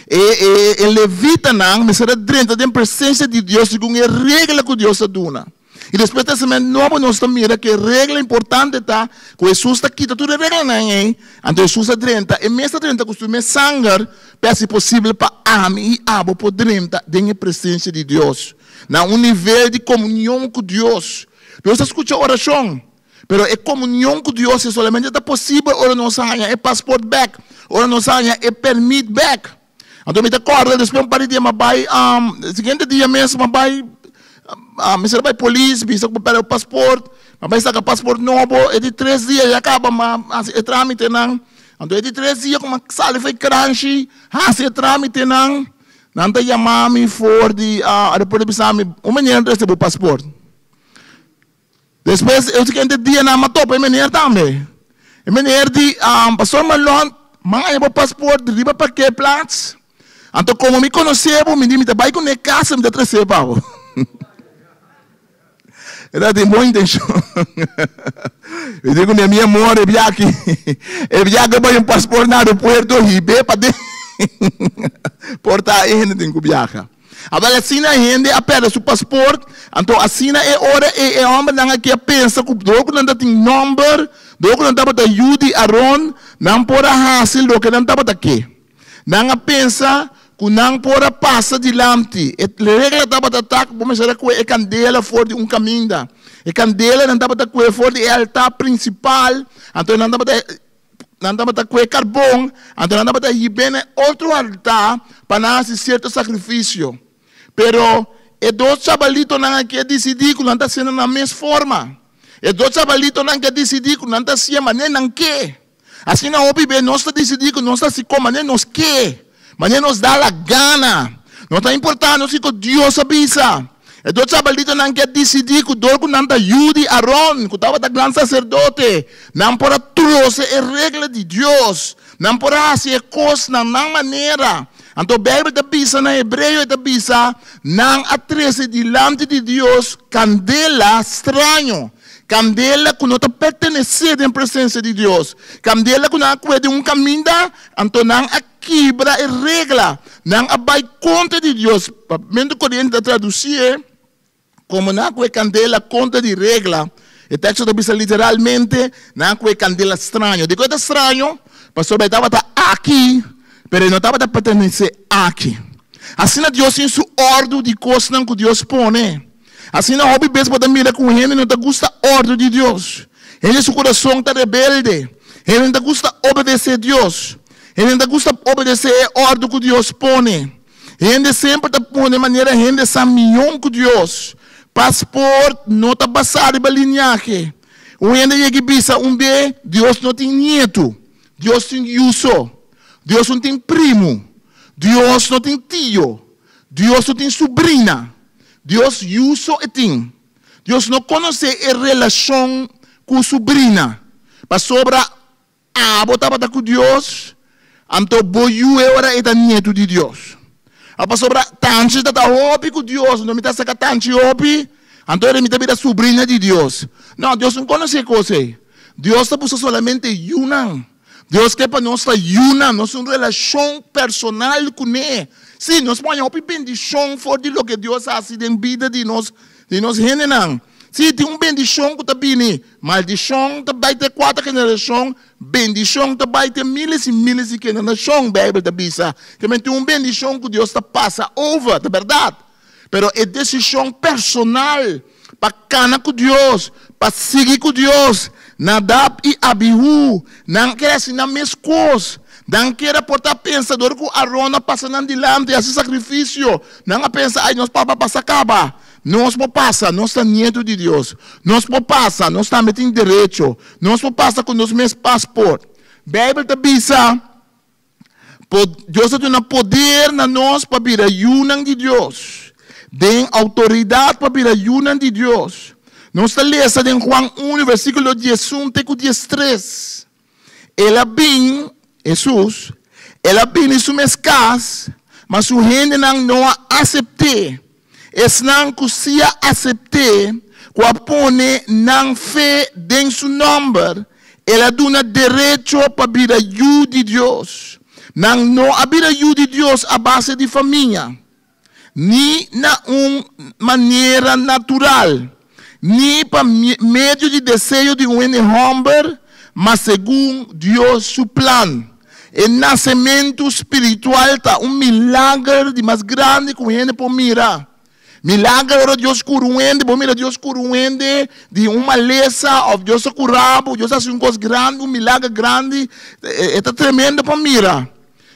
E, e, e levitanan mester a drenta den presensia di Dios segun e regla ku Dios a duna. I despues Testament Nobo nos ta mira ku e regla importante ta ku Hesus ta kita tur e reglanan ei, anto Hesus a drenta, e mes ta drenta ku su mes sanger pa e hasi posibel pa ami i abo por drenta den e presensia di Dios. Na un nivel di komunion ku Dios. Dios ta skucha orashon, pero e komunion ku Dios e solamente ta posibel ora nos haña e pasport bèk, ora nos haña e pèrmit bèk. Anto mi ta kòrda despues un par di dia mi a bai, siguiente dia mes mi a bai, mi mester a bai polis bisa ku mi a pèrdè pasport, mi a bai saka pasport nobo, e di tres dia ya kaba mi a hasi e trámitenan. Anto e di tres dia ku mi a sali for e kranshi hasi e trámitenan, Nan ta yama mi for di aeropuerto bisa mi, un meneer a trese bo paspoort. Despues e siguiente dianan m'a topa e meneer tambe. E meneer di, Pastor Marlon, m'a haña bo paspoort riba parkeerplaats. Anto komo mi konosé bo, mi di mi ta bai kuné kasa mi ta tresé pa bo. E tabatin bon intenshon. Mi di kuné, mi amor, e biaha aki, e biaha ku bai un paspoort na aeropuerto hib'é paden. Por ta e hende tin ku biaha. Awel asina hende a pèrdè su pasport, anto asina e ora ei e hòmbernan aki a pensa ku dor ku nan ta tin nòmber, dor ku nan tabata yu di Aron, nan por a hasi loke nan tabata ke. Nan a pensa ku nan por a pasa dilanti. E regla tabata ta ku bo mester a kue e kandela for di un kaminda. E kandela nan tabata kue for di e altá prinsipal, anto nan tabata Nan tabata kue karbon, anto nan tabata hib'é na e otro altá pa nan hasi sierto sakrifisio. Pero e dos chabalitonan aki a disidí ku nan ta hasié na nan mes forma. E dos chabalitonan aki a disidí ku nan ta hasié manera nan ke. Asina hopi be nos ta disidí ku nos ta hasi kon manera nos ke, manera nos da la gana. No ta importá nos kiko Dios a bisa. E dos chabalitonan ke a disidí ku dor ku nan ta yu di Aron, ku tabata gran saserdote, nan por a trose e regla di Dios, nan por a hasi e kos na nan manera. Anto Beibel ta bisa na hebreo, e ta bisa, Nan a trese dilanti di Dios kandela straño, kandela ku no ta pertenesé den presensia di Dios, kandela ku nan a kue den un kaminda, anto nan a kibra e regla, nan a bai kontra di Dios. Papiamentu Koriente ta tradusié komo nan a kue kandela kontra di regla. E teksto ta bisa literalmente, nan a kue kandela straño. Dikon e ta straño? Pasobra e tabata aki, pero e no tabata pertenesé aki. Asina Dios tin su òrdu di kosnan ku Dios pone. Asina hopi bes bo ta mira ku hende no ta gusta òrdu di Dios. Hende su kurason ta rebelde. Hende no ta gusta obedesé Dios. Hende no ta gusta obedesé e òrdu ku Dios pone. Hende semper ta pone manera hende sa mion ku Dios. Pasport no ta basá riba liniahe. Un hende yega i bisa un be, Dios no tin nietu. Dios tin yu so. Dios no tin primu. Dios no tin tio. Dios no tin subrina. Dios yu so e tin. Dios no konosé e relashon ku subrina, pasobra abo tabata ku Dios, anto bo yu e ora e ta nietu di Dios. A pasobra tanchi ta ta hopi ku Dios, anto mi ta saka tanchi hopi, anto ora mi ta bira subrina di Dios. No, Dios no konosé e kos ei. Dios ta buska solamente yunan. Dios ke pa nos ta yunan, nos un relashon personal kuné. Sí, nos por haña hopi bendishon for di loke Dios hasi den bida di nos, di nos hendenan. Sí, tin un bendishon ku ta bini. Maldishon ta bai te kuater generashon, bendishon ta bai te miles i miles di generashon, Beibel ta bisa. Ke men tin un bendishon ku Dios ta pasa over, ta bèrdat. Pero e desishon personal pa kana ku Dios, pa sigui ku Dios, Nadab i Abihu, nan kere hasi nan mes kos. Nan kere por ta pensa dor ku Aron a pasa nan dilanti i hasi sakrifisio. Nan a pensa, Ai, nos papa a pasa kaba. Nos por pasa, nos ta nietu di Dios. Nos por pasa, nos tambe tin derecho. Nos por pasa ku nos mes pasport. Beibel ta bisa. Dios a duna poder na nos pa bira yunan di Dios, den outoridat pa bira yunan di Dios. Nos ta lesa den Juan 1, versíkulo 11 te ku 13. El a bin, Hesus, el a bini su mes kas, ma su hendenan no a asept'é. Esnan ku sí a asept'é, ku a pone nan fe den su nòmber, el a duna derecho pa bira yu di Dios. Nan no a bira yu di Dios a base di famia, ni na un manera natural, ni pa medio di deseo di un hende hòmber, ma segun Dios su plan. E nasementu spiritual ta un milager di mas grandi ku hende por mira. Milager ora Dios kura un hende, bo mira Dios kura un hende di un malesa òf Dios a kura bo, Dios a hasi un kos grandi, un milager grandi, e ta tremendo pa mira.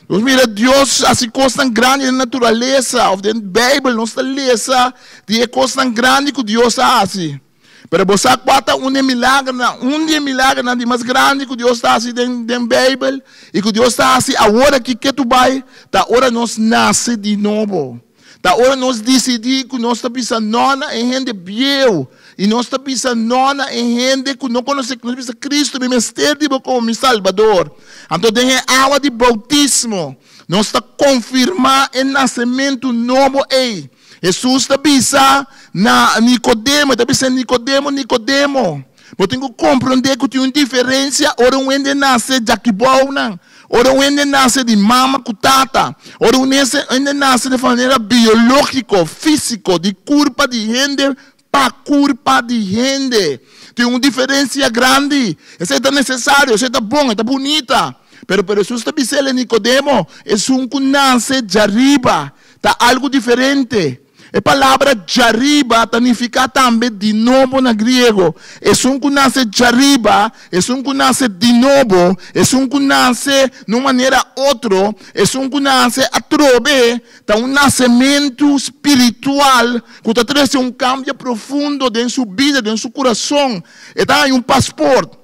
Nos mira Dios hasi kosnan grandi den naturalesa òf den Beibel nos ta lesa di e kosnan grandi ku Dios a hasi. Pero bo sa kua ta un di e milagernan, un di e milagernan di mas grandi ku Dios ta hasi den den Beibel i ku Dios ta hasi awor aki ketu bai, ta ora nos nase di nobo. Ta ora nos disidí ku nos ta bisa nò na e hende bieu. I nos ta bisa no na e hende ku no konosé, nos bisa Kristu, mi mester di bo komo mi Salbador. Anto den e awa di boutismo nos ta konfirmá e nasementu nobo ei. Hesus ta bisa na Nikodemo, e ta bisa Nikodemo, Nikodemo, bo tin ku komprondé ku tin un diferensia ora un hende nase djakibounan, ora un hende nase di mama ku tata, ora un hende nase di manera biológiko, físiko, di kurpa di hende pa kurpa di hende. Tin un diferensia grandi. Esei ta nesesario, esei ta bon, e ta bunita. Pero pero Hesus ta bis'el e Nikodemo, esun ku nase djariba ta algu diferente. E palabra djariba ta nifiká tambe di nobo na griego. Esun ku nase djariba, esun ku nase di nobo, esun ku nase na un manera otro, esun ku nase atrobe, ta un nasementu spiritual ku ta trese un kambio profundo den su bida, den su kurason. E ta haña un pasport,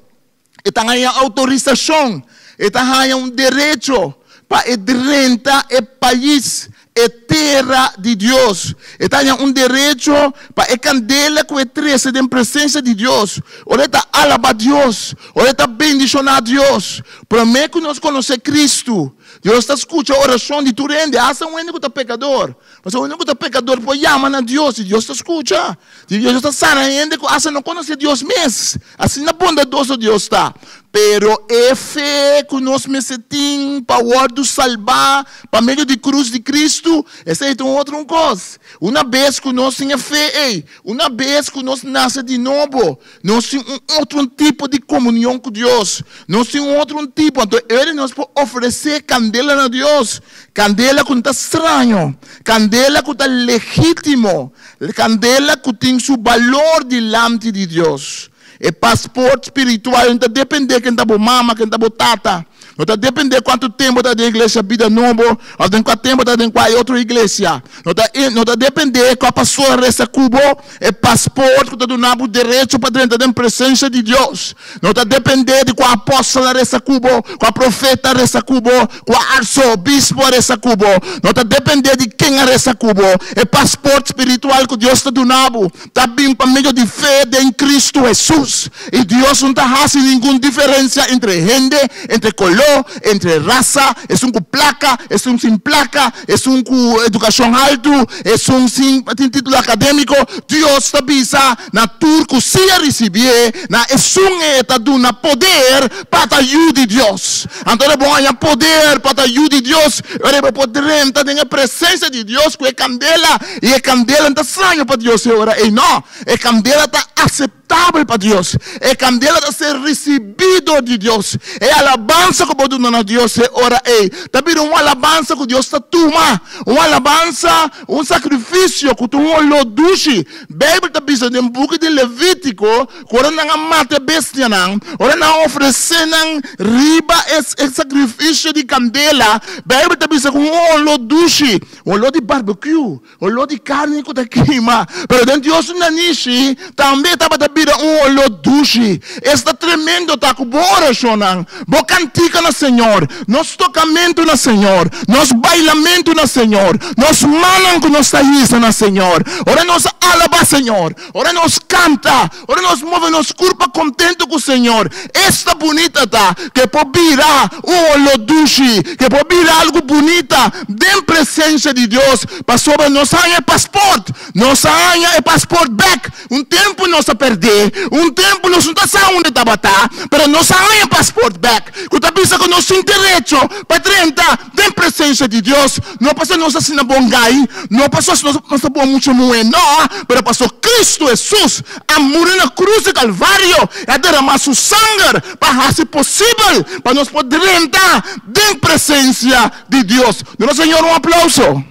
e ta haña outorisashon, e ta haña un derecho pa e drenta e pais, e tera di Dios. E ta haña un derecho pa e kandela ku e trese den presensia di Dios. Ora e ta alabá Dios, ora e ta bendishoná Dios. Promé ku nos konosé Kristu, Dios ta skucha orashon di tur hende, asta un hende ku ta pekador. Pasobra un hende ku ta pekador por yama na Dios i Dios ta skucha. Dios ta sana hende ku asta no konosé Dios mes. Asina bondadoso Dios ta. Pero e fe ku nos mester tin pa wòrdu salbá pa medio di krus di Kristu, esei ta un otro un kos. Una bes ku nos tin e fe ei, una bes ku nos nase di nobo, nos tin un otro un tipo di komunion ku Dios. Nos tin un otro un tipo. Anto e ora nos por ofresé kandela na Dios. Kandela ku no ta straño, kandela ku ta legítimo, kandela ku tin su balor dilanti di Dios. E pasport spiritual no ta dependé ken ta bo mama, ken ta bo tata. No ta dependé kuantu tempu bo ta den iglesia Bida Nobo òf den kua tempu bo ta den kua e otro iglesia. No ta no ta dependé kua pastor a resa ku bo. E pasport ku ta duna bo derecho pa drenta den presensia di Dios no ta dependé di kua apòstel a resa ku bo, kua profeta a resa ku bo, kua arsobispo a resa ku bo. No ta dependé di ken a resa ku bo. E pasport spiritual ku Dios ta duna bo ta bin pa medio di fe den Kristu Hesus. I Dios no ta hasi ningun diferensia entre hende, entre koló, entre rasa, esun ku plaka, esun sin plaka, esun ku edukashon haltu, esun sin tin título akadémiko. Dios ta bisa na tur ku sí a risibié, na esun e ta duna poder pa ta yu di Dios. Anto ora bo haña poder pa ta yu di Dios, ora bo por drenta den e presensia di Dios ku e kandela, i e kandela no ta straño pa Dios e ora ei, no, e kandela ta aseptabel pa Dios, e kandela ta ser risibí dor di Dios. E alabansa ku bo duna na Dios e ora ei ta bira un alabansa ku Dios ta tuma, un alabansa, un sakrifisio ku ta un oló dushi. Beibel ta bisa den buki di Levítiko ku ora nan a mata e bestianan, ora nan a ofresé nan riba e sakrifisio di kandela, Beibel ta bisa ku un oló dushi, oló di barbekiu, oló di karni ku ta kima, pero den Dios su nanishi tambe e tabata bira un oló dushi. Esta tremendo ta ku bo orashonnan, bo kantika na Señor, nos tokamentu na Señor, nos bailamentu na Señor, nos mannan ku nos ta hisa na Señor, ora nos alabá Señor, Ora nos kanta, ora nos move nos kurpa kontentu ku Señor, esta bunita ta ku e por bira un oló dushi, ku e por bira algu bunita den presensia di Dios, pasobra nos a haña e pasport, nos a haña e pasport bèk. Un tempu nos a pèrd'é, un tempu nos no ta sa unda e tabata, pero nos a haña e pasport bèk, ku ta bisa ku nos tin derecho pa drenta den presensia di Dios. No pasobra nos asina bon gai, no pasobra nos ta bon mucha muhé, no, pero pasobra Cristo Hesus a muri na cruz di Calvario i a derama su sanger pa hasi posibel pa nos por drenta den presensia di Dios. Duna Señor un aplauso.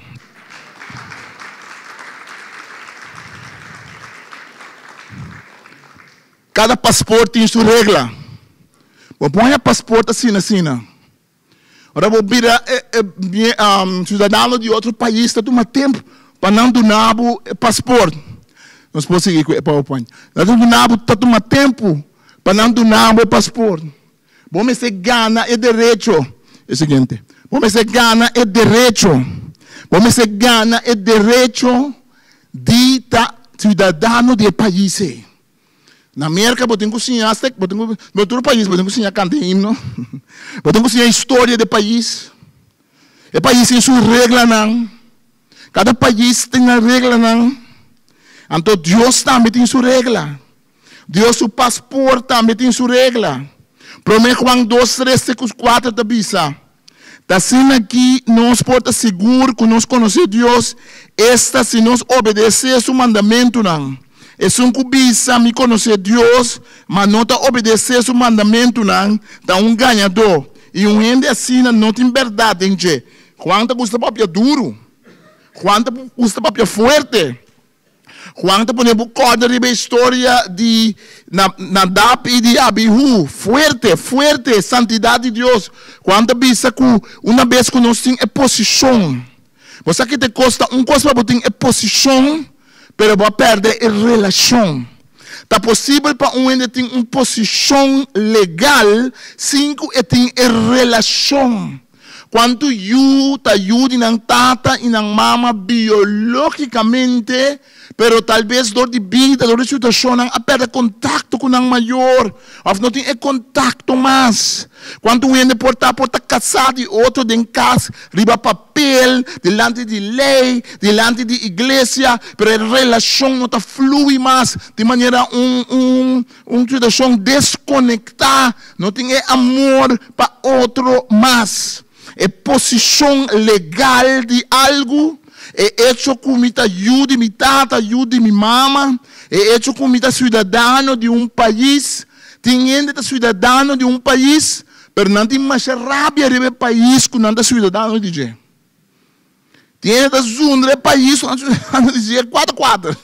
Cada paspoort tin su regla. Bo por haña paspoort asina asina. Ora bo bira ciudadano di otro pais ta tuma tempo pa nan duna bo e paspoort. Nos por sigui cu e powerpoint. Nan ta duna bo, ta tuma tempo pa nan duna bo e paspoort. Bo mester gana e derecho. E siguiente. Bo mester gana e derecho. Bo mester gana e derecho di ta ciudadano di e pais ei. Na Merka bo tin ku siña hasta bo tin ku bo tur pais bo tin ku siña kanta e himno, bo tin ku siña historia di e pais. E pais tin su reglanan. Kada pais tin nan reglanan. Anto Dios tambe tin su regla. Dios su pasport tambe tin su regla. Promé Juan dos, tres te ku kuater ta bisa, Ta asina ki nos por ta sigur ku nos konosé Dios, esta si nos obedesé su mandamentunan. Esun ku bisa, Mi konosé Dios, ma no ta obedesé su mandamentunan, ta un gañadó, i un hende asina no tin bèrdat den dje. Juan ta gusta papia duru. Juan ta gusta papia fuerte. Juan ta pone bo kòrda riba e historia di Nadab i di Abihu. Fuerte, fuerte, santidat di Dios. Juan ta bisa ku una bes ku nos tin e posishon, bo sa ki ta e kos? Ta un kos pa bo tin e posishon, pero bo a pèrdè e relashon. Ta posibel pa un hende tin un posishon legal sin ku e tin e relashon. Kuantu yu ta yu di nan tata i nan mama biológikamente, pero tal bes dor di bida, dor di situashonnan a pèrdè kontakto ku nan mayor òf no tin e kontakto mas. Kuantu hende por ta por ta kasá di otro den kas riba papel, dilanti di lei, dilanti di iglesia, pero e relashon no ta flui mas di manera un un Un situashon deskonektá, no tin e amor pa otro mas. E posishon legal di algu, e echo ku mi ta yu di mi tata, yu di mi mama, e echo ku mi ta siudadano di un pais. Tin hende ta siudadano di un pais, pero nan tin masha rabia riba e pais ku nan ta siudadano di dje. Tin hende ta zundra e pais ku nan ta siudadano di dje kuater kuater.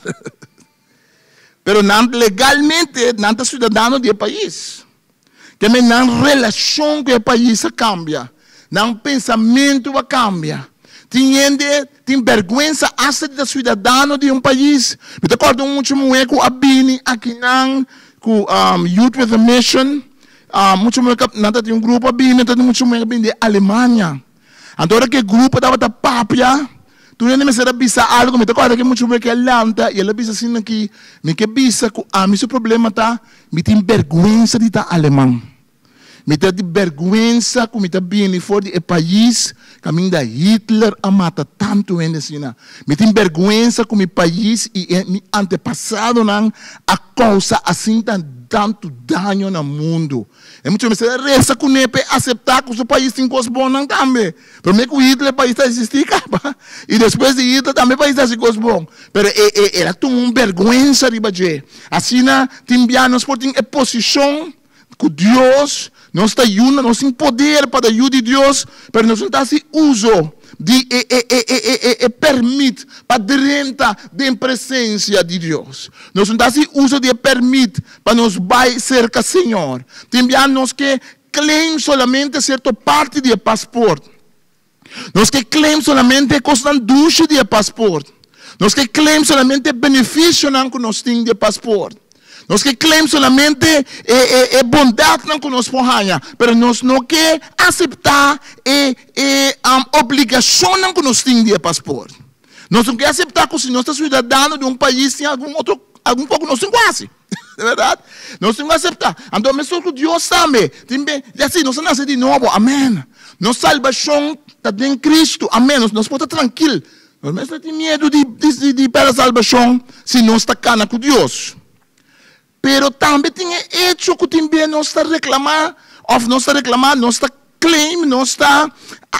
Pero nan legalmente nan ta ciudadano di e pais. Keme nan relacion cu e pais a cambia. Nan pensamento a cambia. Tin hende tin berguensa hasta di ta ciudadano di un pais. Mi ta corda un mucha muhe cu a bini akinan cu Youth with a Mission. Mucha muhe nan ta tin un grupo a bini, ta tin mucha muhe a bini di Alemania. Anto ora ku e grupo tabata papia, tur hende mester a bisa algu. Mi ta kòrda ku mucha muhé ke a lanta i el a bisa asina ki, Mi ke bisa ku ami su problema ta, mi tin bèrgwensa di ta aleman. Mi ta di bèrgwensa ku mi ta bini for di e pais kaminda Hitler a mata tantu hende asina. Mi tin bèrgwensa ku mi pais i e mi antepasadonan a kousa asin tantu daño na mundu. E mucha mester a resa kuné p'e aseptá ku su pais tin kos bonnan tambe. Promé ku Hitler pais ta eksistí kaba i despues di Hitler tambe pais ta hasi kos bon. Pero e e el a tuma un bèrgwensa riba dje. Asina tin bia nos por tin e posishon ku Dios, nos ta yuna, nos tin poder pa ta yu di Dios, pero nos no ta hasi uso di e e e e e e e pèrmit pa drenta den presensia di Dios. Nos no ta hasi uso di e pèrmit Pa nos bai serka Señor. Tin bia nos ke claim solamente sierto parti di e paspoort. Nos ke claim solamente e kosnan dushi di e paspoort. Nos ke claim solamente e benefisionan ku nos tin di e paspoort. Nos ke claim solamente e e e bondatnan ku nos por haña, pero nos no ke aseptá e e obligashonnan ku nos tin di e paspoort. Nos no ke aseptá ku si nos ta siudadano di un pais tin algun otro algun kos ku nos tin ku hasi. Di bèrdat. Nos tin ku aseptá. Anto meskos ku Dios tambe tin be i asi nos a nase di nobo. Amèn. Nos salbashon ta den Kristu. Amèn. Nos nos por ta trankil. Nos mester tin miedu di di di pèrdè salbashon si nos ta kana ku Dios. Pero tambe tin e echo ku tin bia nos ta reklamá òf nos ta reklamá, nos ta claim, nos ta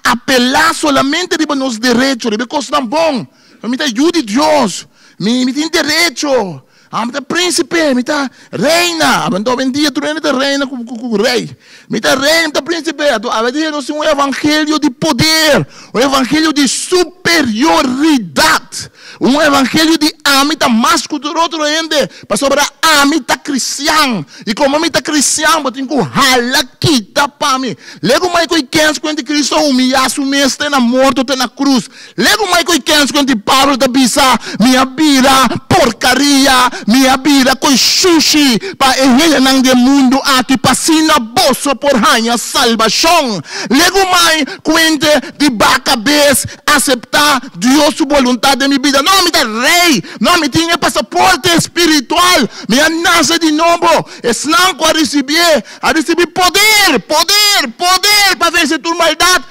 apelá solamente riba nos derecho, riba e kosnan bon. Mi ta yu di Dios, mi mi tin derecho, ami ta prínsipe, mi ta reina. Anto awendia tur hende ta reina ku ku rei. Mi ta reina, mi ta prínsipe. Anto awendia nos tin un evangelio di poder, un evangelio di superioridat. Un evangelio di ami ta mas ku tur otro hende, pasobra ami ta kristian. I komo mi ta kristian, bo tin ku hala kita pa mi. Legu mai ku e kens ku hende Kristu a humiyá su mes te na morto, te na krus. Legu mai ku e kens ku hende Pablo ta bisa, Mi a bira porkaria, mi a bira koi shushi pa e hendenan di e mundu aki, pa asina boso por haña salbashon. Legu mai ku hende di baka bes aseptá Dios su boluntat den mi bida. No, mi ta rei. No, mi tin e pasaporte spiritual. Mi a nase di nobo. Esnan ku a risibié, a risibí poder, poder, poder pa vense tur maldat.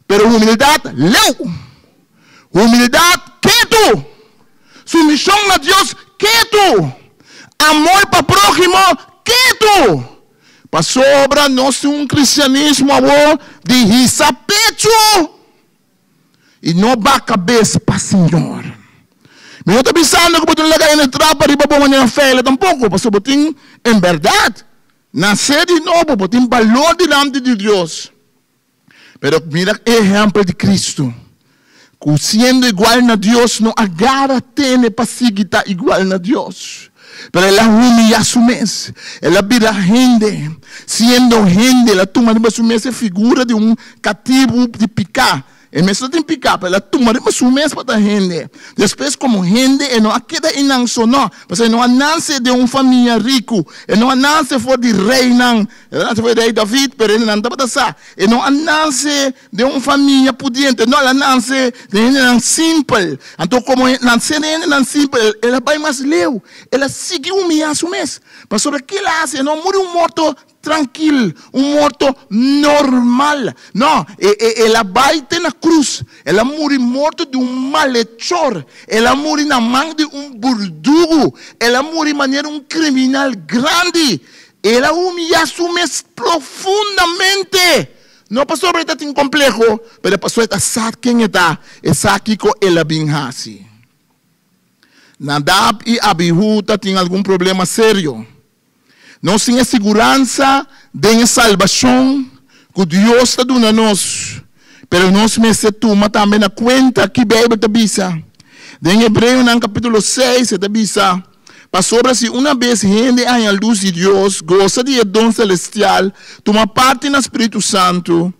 Pero humildat leu. Humildat ketu. Sumishon na Dios ketu. Amor pa próhimo ketu. Pasobra nos tin un kristianismo awor di hisa pechu i no baha kabes pa Señor. Mi no ta bisando ku bo tin laga hende trapa riba bo manera feile tampoko, pasobra bo tin en bèrdat nasé di nobo, bo tin balor dilanti di Dios. Pero mira e ehèmpel di Kristu, ku siendo igual na Dios no a gara tene pa sigui ta igual na Dios, pero el a humiyá su mes, el a bira hende. Siendo hende, el a tuma riba su mes e figura di un katibu di piká. E mes no tin piká, pero el a tuma riba su mes pa ta hende. Despues, komo hende, e no a keda einan so, nò, pasobra e no a nase den un famia riku, e no a nase for di reinan, el a nase for di rei David, pero hendenan tabata sa, e no a nase den un famia pudiente, nò, el a nase den hendenan simpel. Anto, komo e nase den hendenan simpel, el a bai mas leu, el a sigui humiyá su mes, pasobra kila a hasi? E no a muri un morto Trankil, un morto normal. No, e, e, el a bai te na krus. El a muri morto di un malechor. El a muri na man di un burdugu. El a muri manera un kriminal grandi. El a humiyá su mes profundamente. No pasobra e ta tin kompleho, pero pasobra e ta sa ken e ta, e sa kiko el a bin hasi. Nadab i Abihu ta tin algun problema serio. Nos tin e siguransa den e salbashon ku Dios ta duna nos, pero nos mester tuma tambe na kuenta ki Beibel ta bisa. Den Hebreonan kapítulo seis e ta bisa, Pasobra si una bes hende a haña lus di Dios, gosa di e don selestial, tuma parti na spiritu santu,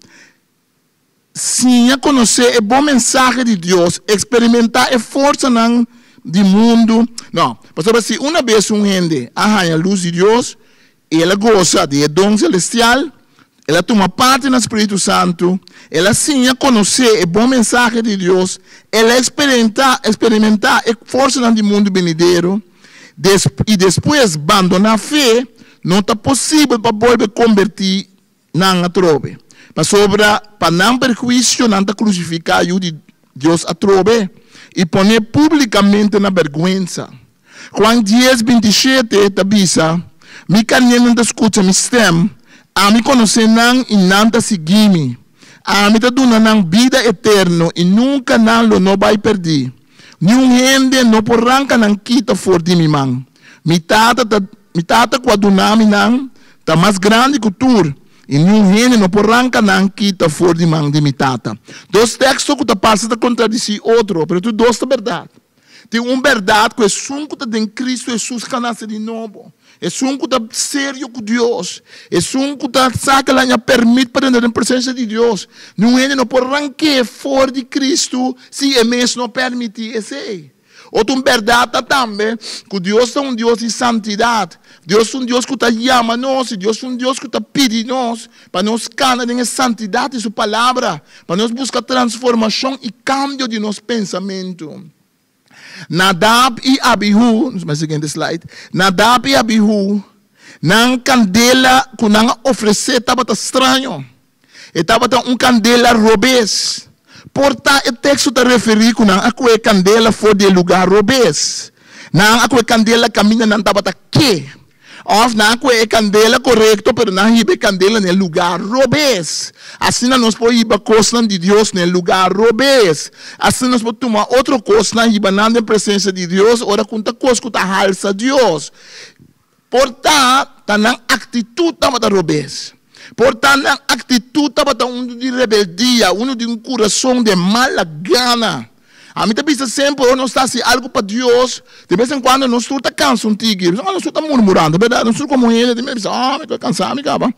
Siña konosé e bon mensahe di Dios, eksperimentá e forsanan di mundu. No, pasobra si una bes un hende a haña lus di Dios i el a gosa di e don selestial, el a tuma parti na spiritu santu, el a siña konosé e bon mensahe di Dios, el a eksperimentá eksperimentá e forsanan di mundu benidero, i despues bandoná fe, no ta posibel pa bolbe kombertí nan atrobe, pasobra pa nan perhuisio nan ta krusifiká Yu di Dios atrobe i pon'é públikamente na bèrgwensa. Juan dies, 27 ta bisa, Mi karnénan ta skucha mi stèm, ami konosé nan i nan ta sigui mi. Ami ta duna nan bida eterno i nunka nan lo no bai pèrdí. Niun hende no por ranka nan kita for di mi man. Mi Tata ta, mi Tata ku a duna mi nan ta mas grandi ku tur, i niun hende no por ranka nan kita for di man di mi Tata. Dos teksto ku ta parse ta kontradisí otro, pero tur dos ta bèrdat. Tin un bèrdat ku esun ku ta den Kristu Hesus ka nase di nobo. Esun ku ta serio ku Dios, esun ku ta sa ku el a haña permit pa drenta den presensia di Dios, niun hende no por rank'é for di Kristu si e mes no permití esei. Otro un bèrdat ta tambe ku Dios ta un Dios di santidat. Dios ta un Dios ku ta yama nos i Dios ta un Dios ku ta pidi nos pa nos kana den e santidat di su Palabra, pa nos buska transformashon i kambio di nos pensamentu. Nadab i Abihu, nos bai siguiente slide, Nadab i Abihu, nan kandela ku nan a ofresé tabata straño. E tabata un kandela robes. Por ta e teksto ta referí ku nan a kohe kandela for di e lugá robes. Nan a kohe kandela kaminda nan tabata ke. Òf nan a kohe e kandela korekto, pero nan a hiba e kandela na e lugá robes. Asina nos por hiba kosnan di Dios na e lugá robes. Asina nos por tuma otro kosnan hiba nan den presensia di Dios ora ku un ta kos ku ta halsa Dios. Por ta, ta nan aktitut tabata robes. Por ta nan aktitut tabata unu di rebeldia, unu di un kurason den mala gana. Ami ta bisa semper ora nos ta hasi algu pa Dios, de bes en kuando nos tur ta kansa un tiki, de bes en kuando nos tur ta murmurando, bèrdat? Nos tur komo hende ta bisa, oh, mi ta kansa mi kaba.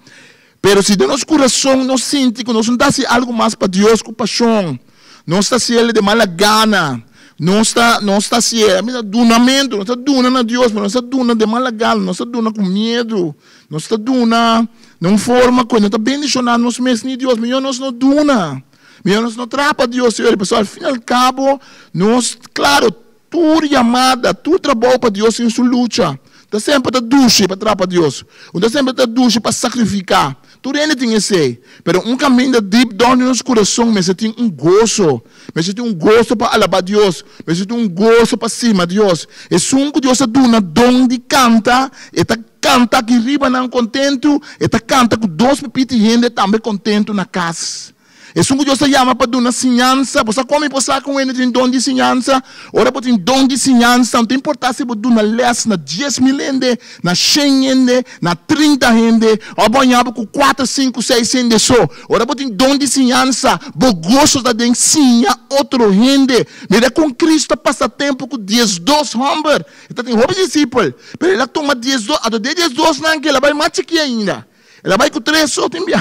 Pero si den nos kurason nos sinti ku nos no ta hasi algu mas pa Dios ku pashon, nos ta hasiel de mala gana, nos ta nos ta hasiel, ami ta dunamentu, nos ta duna na Dios, pero nos ta duna de mala gana, nos ta duna ku miedu, nos ta duna den un forma ku no ta bendishoná nos mes ni Dios, mihó nos no duna. Mihó nos no traha pa Dios, señor, pasobra al fin y al cabo nos, claro, tur yamada, tur trabou pa Dios tin su lucha. Ta semper ta dushi pa traha pa Dios. Un ta semper ta dushi pa sacrifica. Tur hende tin esei. Pero un caminda deep down den nos curason mester tin un goso. Mester tin un goso pa alaba Dios. Mester tin un goso pa stima Dios. Esun cu Dios a duna don di canta, e ta canta aki riba nan contentu, e ta canta cu dos pipiti hende tambe contentu na cas. Esun ku Dios ta yama pa duna siñansa. Bo sa kon mi por sa ku un hende tin don di siñansa? Ora bo tin don di siñansa, no ta importá si bo duna lès na 10,000 hende, na shen hende, na 30 hende, òf bo a ña bo ku kuater, sinku, seis hende so. Ora bo tin don di siñansa, bo goso ta den siña otro hende. Mira kon Kristu a pasa tempu ku 12 hòmber. E ta tin hopi disipel, pero el a tuma 12, anto di e diesdosnan ke el a bai mas chikí ainda. El a bai ku tres so tin bia.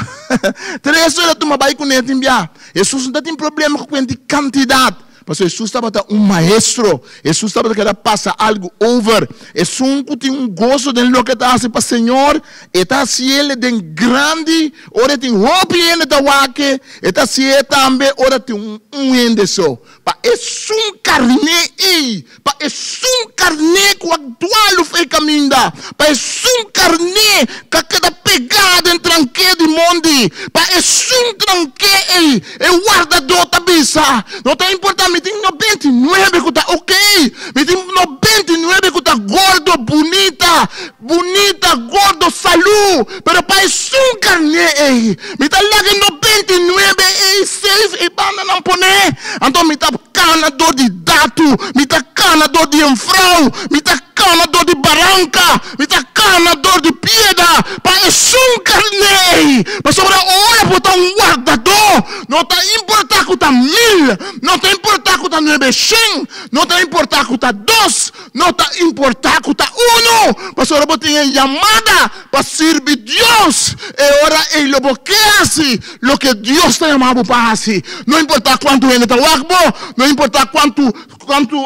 Tres so el a tuma bai kuné tin bia. Hesus no ta tin problema ku kuenta di kantidat, pasobra Hesus tabata un maestro. Hesus tabata keda pasa algu over. Esun ku tin un goso den loke e ta hasi pa Señor, e ta hasiel den grandi ora e tin hopi hende ta wak e, e ta hasié tambe ora tin un hende so. Pa esun karné ei, pa esun karné ku a dualu for e kaminda, pa esun karné ku a keda pegá den tranké di mondi, pa esun tranké ei, e wardadó ta bisa, No ta importá, mi tin 99 ku ta okey, mi tin 99 ku ta gordo, bunita, bunita, gordo, salú, pero pa esun karné ei, mi ta laga e 99 ei safe ei banda nan poné. Anto mi ta kana dor di datu, mi ta kana dor di enfrou, mi ta kana dor di baranka, mi ta kana dor di piedra pa esun karné ei. Pasobra ora bo ta un wardadó, no ta importá ku ta mil, no ta importá ku ta nuebeshen, no ta importá ku ta dos, No ta importá ku ta unu, pasobra bo tin e yamada pa sirbi Dios. E ora ei lo bo ke hasi loke Dios ta yama bo pa hasi. No importá kuantu hende ta wak bo, no importá kuantu kuantu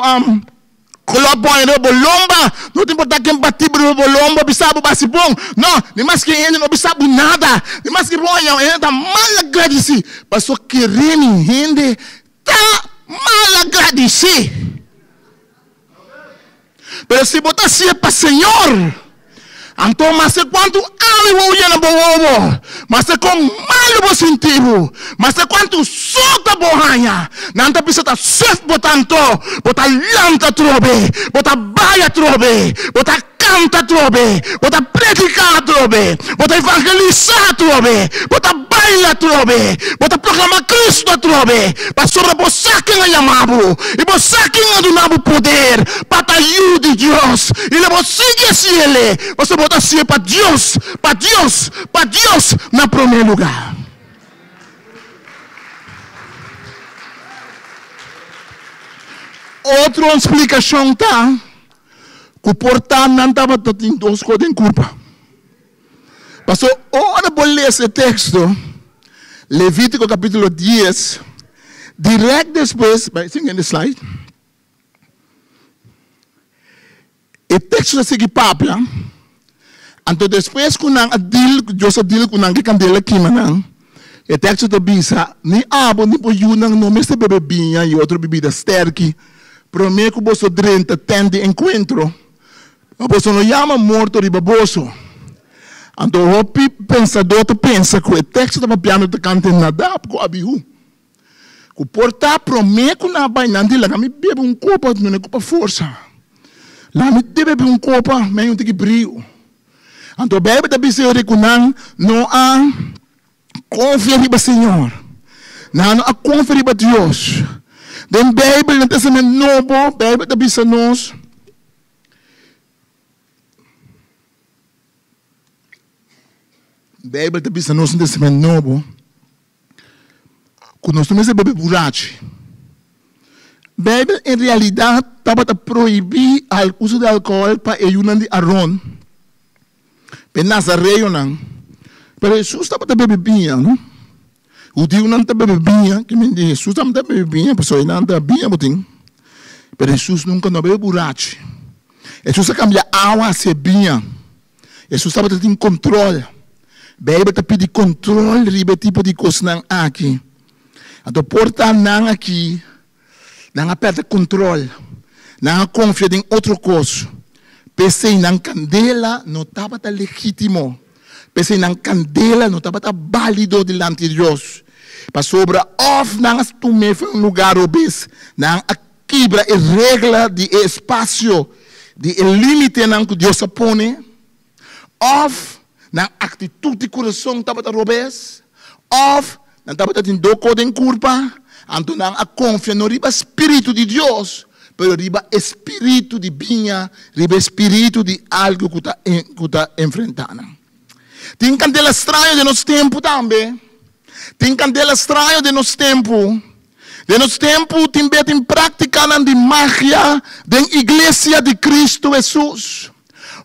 klòp bo haña riba bo lomba, no ta importá ken batí bo riba bo lomba bisa bo basi bon. No, ni maske hende no bisa bo nada, ni maske bo haña hende ta malagradisí. Pasobra kere mi hende ta malagradisí. Pero si bo ta hasié pa Señor, anto maske kuantu awe bo yena bo wowo, maske kon malu bo sinti bo, maske kuantu sota bo haña, nan ta bisa ta suf bo tanto, bo ta lanta atrobe, bo ta bai atrobe, bo ta kanta atrobe, bo ta prediká atrobe, bo ta evangelisá atrobe, bo ta baila atrobe, bo ta proklamá Kristu atrobe, pasobra bo sa ken a yama bo i bo sa ken a duna bo poder pa ta yu di Dios, i lo bo sigui hasi el'e, pasobra bo ta hasié pa Dios, pa Dios, pa Dios na promé lugá. Otro splikashon ta ku por ta nan tabata tin dos kos den kurpa. Pasobra ora bo lesa e teksto, Levítiko kapítulo 10, dirèkt despues, bai siguiente slide, e teksto ta sigui papia, anto despues ku nan a dil, Dios a dil ku nan ku e kandela kima nan, e teksto ta bisa, Ni abo ni bo yunan no mester bebe biña i otro bibida stèrki promé ku boso drenta tènt di enkuentro. Pa boso no yama morto riba boso. Anto hopi pensadó ta pensa ku e teksto ta papiando tokante Nadab ku Abihu, ku por ta promé ku nan a bai nan di laga mi bebe un kopa, duna e kopa forsa. Laga mi bebe un kopa, mi a yunta ki brio. Anto Beibel ta bisa yori ku nan no a konfia riba Señor. Nan no a konfia riba Dios. Den Beibel, den Testament Nobo, Beibel ta bisa nos. Beibel ta bisa nos den Testament Nobo ku nos no mester bebe burachi. Beibel en realidat tabata prohibí uso di alkohòl pa e yunan di Aron, pa e nazareonan. Pero Hesus tabata bebe biña, no? Hudiunan ta bebe biña, ke men di Hesus tambe ta bebe biña, pasobra einan ta biña bo tin. Pero Hesus nunka no a bebe burachi. Hesus a kambia awa hasié biña. Hesus tabata tin kontrol. Beibel ta pidi kontrol riba e tipo di kosnan aki. Anto por ta nan aki, nan a pèrdè kontròl, nan a konfia den otro kos. P'esei nan kandela no tabata legítimo, p'esei nan kandela no tabata bálido dilanti Dios. Pasobra òf nan a tum'é for un lugá robes, nan a kibra e regla di e espasio, di e límitenan ku Dios a pone, Òf, nan aktitut di kurason tabata robes, òf, nan tabata tin doko den kurpa, anto nan a konfia no riba spiritu di Dios, pero riba e spiritu di biña, riba e spiritu di algu ku ta ku ta enfrentá nan. Tin kandela straño den nos tempu tambe. Tin kandela straño den nos tempu. Den nos tempu tin be tin práktikanan di magia den Iglesia di Kristu Hesus.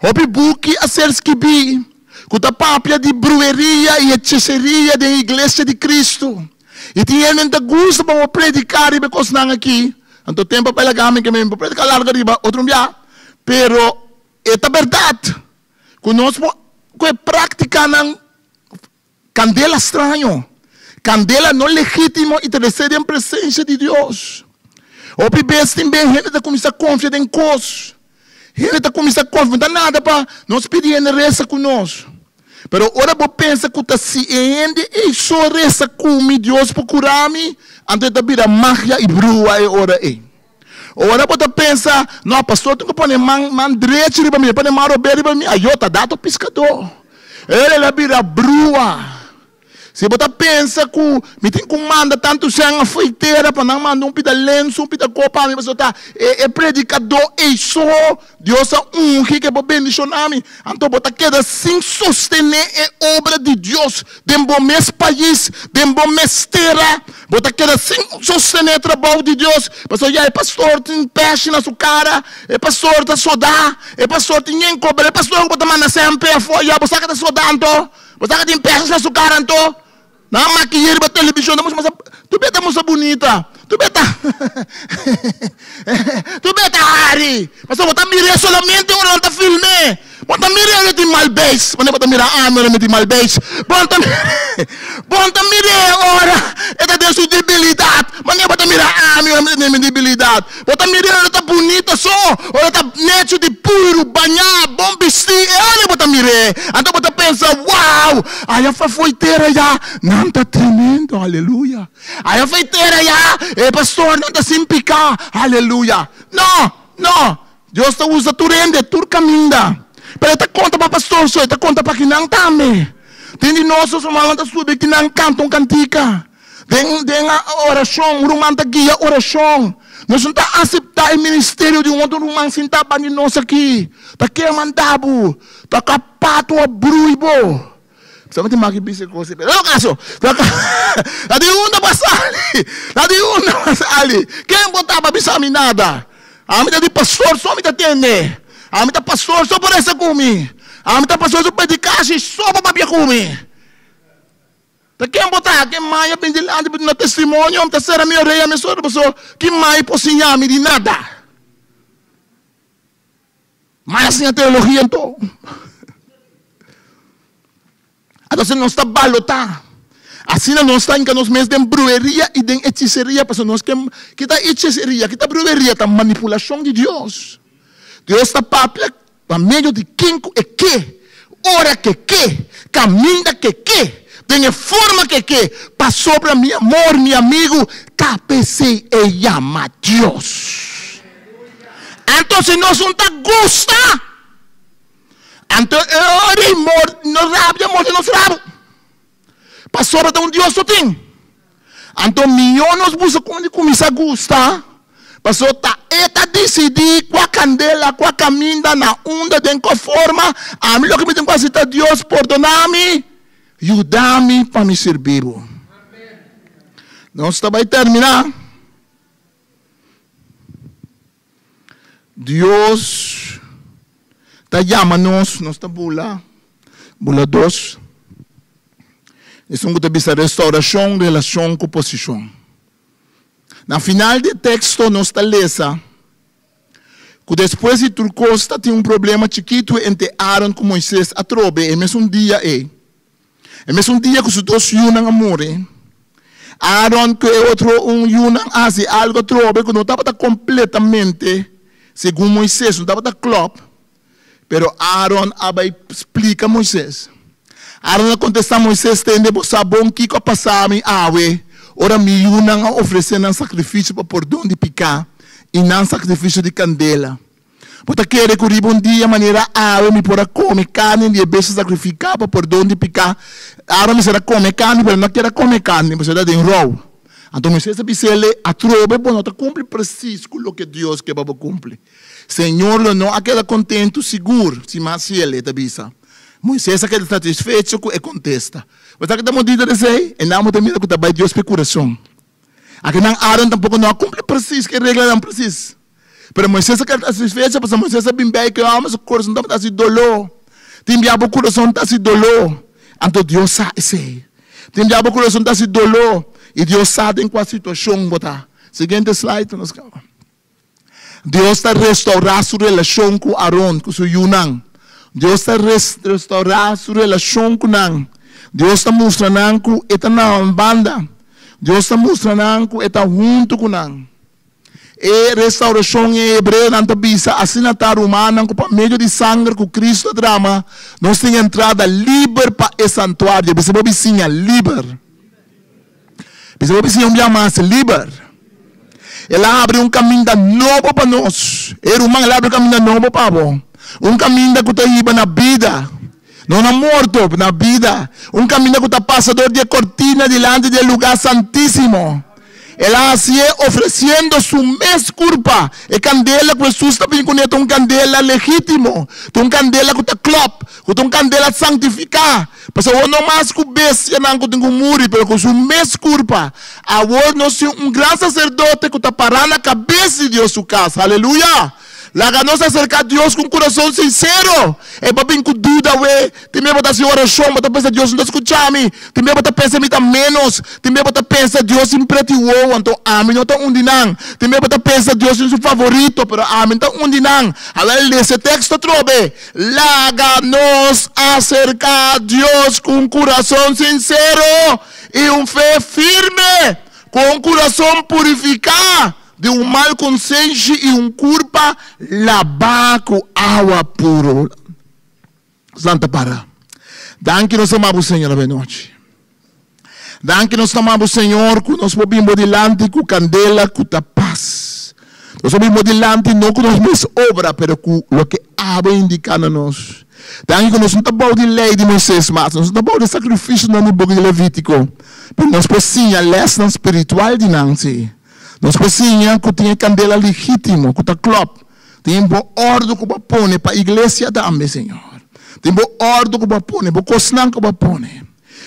Hopi buki a ser skibí ku ta papia di brueria i hechiseria den Iglesia di Kristu. I tin hende ta gusta pa bo prediká riba e kosnan akí. Anto tempu a bai laga mi ke mi por prediká largu riba otro un bia. Pero e ta bèrdat ku nos por ku e práktikanan Kandela straño, kandela no legítimo i ta desé den presensia di Dios. Hopi bes tin ben hende ta kuminsá konfia den kos. Hende ta kuminsá konfia, no ta nada pa nos pidi hende resa ku nos. Pero ora bo pensa ku ta si e hende ei so resa ku mi, Dios por kura mi, anto e ta bira magia i brua e ora ei. Ora bo ta pensa, no, pastor tin ku pone man man drechi riba mi, pone man robé riba mi, ayo ta dato piskadó. El a bira brua. Si bo ta pensa ku mi tin ku manda tantu sèn afeitera pa nan manda un pida lensu, un pida kos pa mi, pasobra ta e predikadó ei so Dios a ungi ke por bendishoná mi, anto bo ta keda sin sostené e obra di Dios den bo mes pais, den bo mes tera. Bo ta keda sin sostené e trabou di Dios, pasobra ya e pastor tin pèshi na su kara, e pastor ta sodá, e pastor tin yen kobra, e pastor ku bo ta manda semper afó ya bo sa ke ta sodá anto, bo sa ke tin pèshi na su kara anto. Nan a makiye riba televishon ta mustra masa tu beta mustra bunita tu beta tu beta hari pasobra bo ta mir'é solamente ora nan ta film'é bo ta mir'é ora e tin mal beis manera bo ta mira ami ora mi tin mal beis bo ta bo ta mir'é ora e ta den su debilidat manera bo ta mira ami ora mi ta den mi debilidat bo ta mir'é ora e ta bunita so ora e ta nechi di puru bañá bon bistí e ora bo ta mir'é anto bo ta pensa wow Aya fa fo'i tera ya, nan ta tremendo, aleluya. Aya fo'i tera ya, e pastornan ta sin piká, aleluya. No, no, Dios ta usa tur hende, tur kaminda. Pero e ta konta pa pastor so, e ta konta pa kinan tambe. Tin di nos, nos rumannan ta subi kinan kanta un kantika. Den den orashon, un ruman ta guia orashon. Nos no ta aseptá e ministerio di un otro ruman sintá banda di nos aki. Ta ke manda bo? Ta kapato a brui bo? Sa mi tin maki bisa e kos ei, pero no kaso. Ta di unda bo a sali? Ta di unda bo a sali? Ken bo ta pa bisa mi nada? Ami ta di pastor so mi ta tende. Ami ta pastor so por resa ku mi. Ami ta pastor so predika si so por papia ku mi. Ta ken bo ta? Ken mai a bin dilanti pa duna testimonio? Mi ta sera mi orea mesora pasobra ki mai por siña mi di nada? Mai a siña teologia anto? Entonces nos ta balotá. Asina nos ta hinka nos mes den brueria i den hechiseria pasobra nos ke kita hechiseria, kita brueria ta manipulashon di Dios. Dios ta papia Pa medio di ken ku e ke, ora ku e ke, kaminda ku e ke, den e forma ku e ke, pasobra mi amor, mi amigu, ta p'esei e yama Dios. Anto si nos un ta gusta, anto e ora ei nos rabia morde nos rabu, pasobra ta un Dios no tin. Anto mihó nos buska kon di kuminsá gusta, pasobra ta e ta disidí kua kandela, kua kaminda, na unda, den kua forma. Ami loke mi tin ku hasi ta, Dios pordoná mi, yuda mi pa mi sirbi bo. Nos ta bai terminá. Dios ta yama nos, nos ta bula, bula dos. Esun ku ta bisa restaurashon, relashon ku posishon. Na final di e teksto nos ta lesa ku despues di tur kos ta tin un problema chikitu entre Aaron ku Moises atrobe e mesun dia ei. E mesun dia ku su dos yunan a muri. Aaron ku e otro un yunan a hasi algu atrobe ku no tabata kompletamente segun Moises, no tabata klòp, pero Aaron a bai splika Moises. Aaron a kontestá Moises, Tende, bo sa bon kiko a pasa mi awe ora mi yunan a ofresé nan sakrifisio pa pordon di piká i nan sakrifisio di kandela. Bo ta kere ku riba un dia manera awe mi por a kome karni di e bestia sakrifiká pa pordon di piká? Aaron mester a kome karni, pero e no a kier a kome karni pasobra e ta den rou. Anto Moisés a bis'el, Atrobe bo no ta kumpli presis ku loke Dios ke pa bo kumpli. Señor lo no a keda kontentu sigur si mas fiel, e ta bisa. Moisés a keda satisfecho ku e kontesta. Bo sa ke ta modita di esei? E nan bo ta mira ku ta bai Dios pa e kurason. Akinan Aaron tampoko no a kumpli presis ku e reglanan presis. Pero Moisés a keda satisfecho pasobra Moisés a bin bei ku e hòmber su kurason tabata hasi doló. Tin bia bo kurason ta hasi doló, anto Dios sa esei. Tin bia bo kurason ta hasi doló i Dios sa den kua situashon bo ta. Siguiente slide pa nos kaba. Dios ta restaurá su relashon ku Aron, ku su yunan. Dios ta restaurá su relashon ku nan. Dios ta mustra nan ku e ta na nan banda. Dios ta mustra nan ku e ta huntu ku nan. E restaurashon e hebreonan ta bisa, Asina ta, rumannan, ku pa medio di sanger ku Kristu a drama, nos tin entrada liber pa e santuario. Bisa bo bisiña, Liber. Bisa bo bisiña un bia mas, Liber. El a habri un kaminda nobo pa nos. E ruman, el a habri un kaminda nobo pa bo. Un kaminda ku ta hiba na bida. No na morto, na bida. Un kaminda ku ta pasa dor di e kortina dilanti di e lugá santísimo. El a hasié ofresiendo su mes kurpa. E kandela ku Hesus ta bini kuné ta un kandela legítimo, ta un kandela ku ta klòp, ku ta un kandela santifiká. Pasobra awor no mas ku bestianan ku tin ku muri, pero ku su mes kurpa. Awor nos tin un gran saserdote ku ta pará na kabes di Dios su kas. Aleluya! Laga nos aserká Dios ku un kurason sinsero. E pa bin ku duda we. Tin bia bo ta hasi orashon, bo ta pensa Dios no ta skucha mi. Tin bia bo ta pensa mi ta ménos. Tin bia bo ta pensa Dios sin preti wowo, anto ami no ta un di nan. Tin bia bo ta pensa Dios tin su favorito, pero ami no ta un di nan. Awel lesa e teksto atrobe. Laga nos aserká Dios ku un kurason sinsero i un fe firme, ku un kurason purifiká. Di un mal konsenshi i un kurpa labá ku awa puru. Santa para. Danki nos ta ama bo Señor avenochi. Danki nos ta ama bo Señor ku nos por bin bo dilanti ku kandela ku ta pas. Nos por bin bo dilanti no ku nos mes obra pero ku loke abo a indiká na nos. Danki ku nos no ta bou di lei di Moisés mas, nos no ta bou di sakrifisionan di buki di Levítiko, pero nos por siña lèsnan spiritual di nan, sí. Nos por siña ku tin e kandela legítimo ku ta klòp. Tin bo òrdu ku bo a pone pa iglesia tambe, Señor. Tin bo òrdu ku bo a pone, bo kosnan ku bo a pone.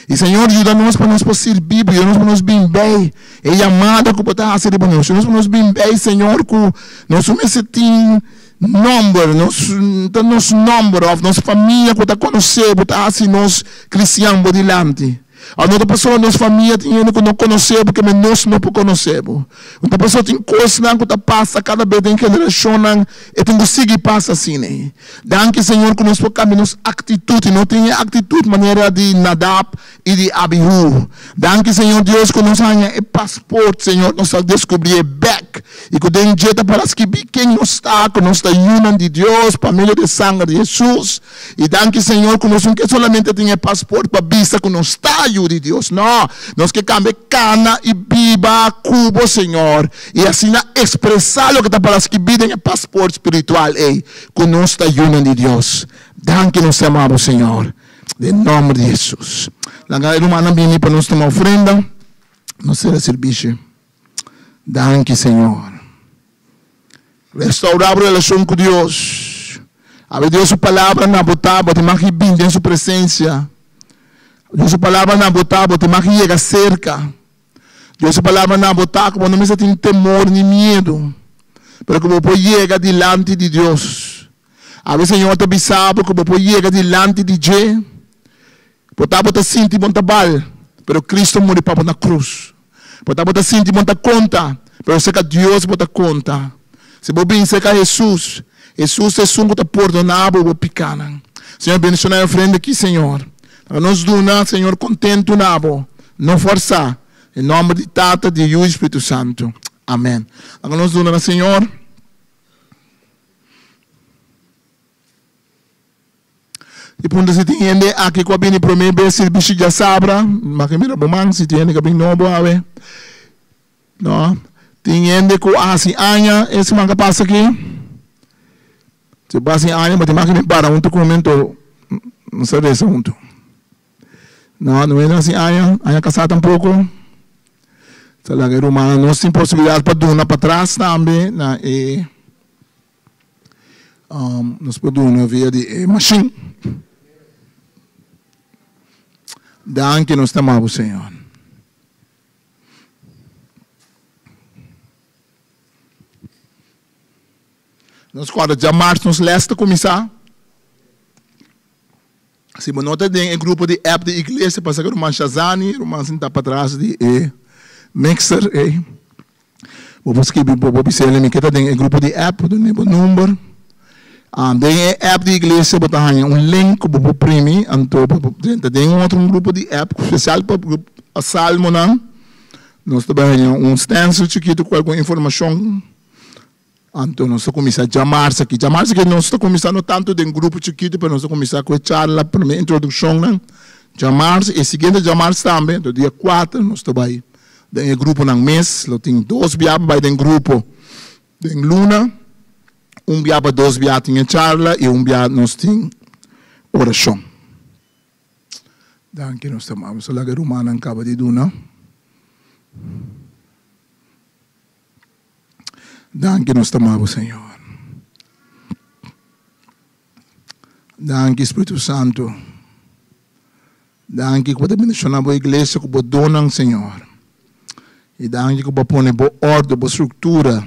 I Señor, yuda nos pa nos por sirbi bo, yuda nos pa nos bin bei e yamada ku bo ta hasi riba nos. Yuda nos pa nos bin bei, Señor, ku nos no mester tin nòmber, nos ta nos nòmber òf nos famia ku ta konosé bo ta hasi nos kristian bo dilanti. A no ta pasobra nos famia tin hende ku no konosé bo keme nos no por konosé bo. No ta pasobra tin kosnan ku ta pasa kada bes den generashonnan e tin ku sigui pasa asina. Danki Señor ku nos por kambia nos aktitut i no tin e aktitut manera di Nadab i di Abihu. Danki Señor Dios ku nos haña e pasport Señor nos a deskubrié bèk i ku den dje ta para skibí ken nos ta ku nos ta yunan di Dios pa medio di e sanger di Hesus. I danki Señor ku nos no ke solamente tin e pasport pa bisa ku nos ta yu di Dios. No, nos ke kambia kana i biba ku bo Señor i asina ekspresá loke ta para skibí den e pasport spiritual ei, ku nos ta yunan di Dios. Danki nos ta ama bo Señor, den nòmber di Hesus. Laga e rumannan bini pa nos tuma ofrenda, nos sera sirbishi. Danki Señor. Restaurá bo relashon ku Dios. Awe Dios su palabra na bo ta, bo tin mag di bin den su presensia. Dios su palabra na bo ta, bo tin mag di yega serka. Dios su palabra na bo ta ku bo no mester tin temor ni miedu, pero ku bo por yega dilanti di Dios. Awe Señor ta bisa bo ku bo por yega dilanti di dje. Bo tabata sinti bo ta bal, pero Cristo muri pa bo na cruz. Bo tabata sinti bo ta conta, pero cerca Dios bo ta conta. Si bo bin cerca Jesus, Jesus ta esun cu ta pordona bo bo picanan. Señor, bendiciona e ofrenda aki, Señor. Laga nos duna, Señor, contento na bo, no forsa. Den nòmber di Tata, di Yu i Spiritu Santu. Amèn. Laga nos duna na Señor. Di punta si tin hende aki ku a bini promé bes sirbishi djasabra, make mira bo man si tin hende ku a bini nobo awe. No, tin hende ku a hasi aña e siman ku a pasa aki. Si bo hasi aña bo tin make bin para huntu ku mi anto nos ta resa huntu. No, no hende hasi aña, aña kasá tampoko. Ta laga e rumannan nos tin posibilidat pa duna patras tambe na e. Nos por duna via di e mashin. Danki nos ta ama bo Señor. Nos kòrda djamars nos lès ta kuminsá. Si bo no ta den e grupo di app di iglesia pasa ku ruman Shazani, ruman sintá patras di e mixer ei. Bo por skibi bo por bisa el'e mi ke ta den e grupo di app, bo duna bo number. Den e app di iglesia bo ta haña un link ku bo por primi anto bo por drenta den un otro grupo di app spesial pa salmonan. Nos ta bai haña un stencil chikitu ku algun informashon. Anto nos ta kuminsá djamars aki. Djamars aki nos ta kuminsá no tantu den grupo chikitu, pero nos ta kuminsá ku e charla, promé introdukshonnan. Djamars, e siguiente djamars tambe, anto dia kuater nos ta bai den e gruponan mes. Lo tin dos bia pa bai den grupo den luna, un bia pa dos bia tin e charla i un bia nos tin orashon. Danki nos ta mama. Laga e rumannan kaba di duna. Danki nos ta ama bo Señor. Danki Spiritu Santu. Danki ku bo ta bendiciona bo iglesia ku bo donnan Señor. I danki ku bo a pone bo ordo, bo struktura.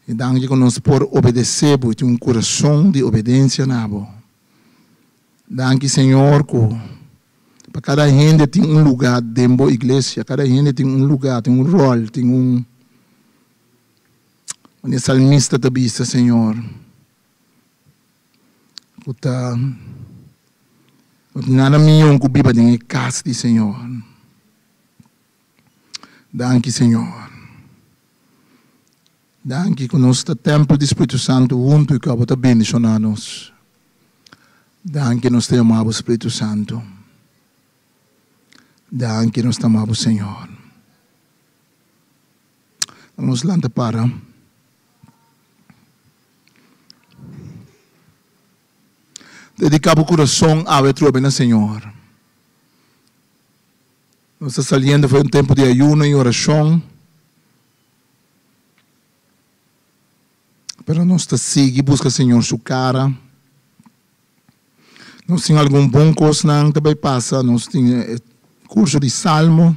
I danki ku nos por obedece bo i tin un kurason di obedensia na bo. Danki Señor ku pa kada hende tin un luga den bo iglesia, kada hende tin un luga, tin un ròl, tin un manera e salmista ta bisa Señor ku ta no tin nada mion ku biba den e kas di Señor. Danki Señor. Danki ku nos ta tèmpel di Spiritu Santu huntu i ku abo ta bendishoná nos. Danki nos ta yama bo Spiritu Santu. Danki nos ta ama bo Señor. Nos lanta para. Dediká bo kurason awe atrobe na Señor. Nos ta saliendo for un tempu di ayuno i orashon. Pero nos ta sigui buska Señor su kara. Nos tin algun bon kosnan ta bai pasa. Nos tin e kurso di Salmo.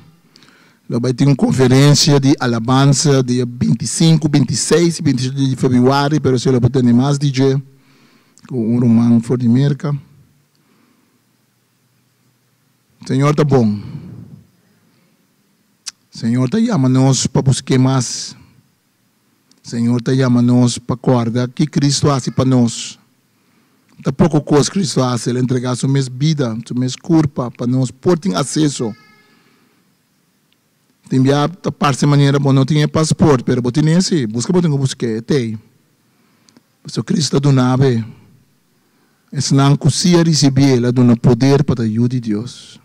Lo bai tin un konferensia di alabansa dia bintisinku, bintiseis i bintisiete di febrüari, pero esei lo por tene mas di dje ku un ruman for di Merka. Señor ta bon. Señor ta yama nos pa busk'é mas. Señor ta yama nos pa kòrda ki Cristo hasi pa nos. Ta poko kos Cristo hasi, El a entregá Su mes bida, Su mes kurpa pa nos por tin aseso. Tin bia ta parse manera bo no tin e pasport, pero bo tin'é si, buska bo tin ku busk'é, e t'ei. Pasobra Cristo ta duna bo e. Esnan ku sí a risibié, el a duna poder pa ta yu di Dios.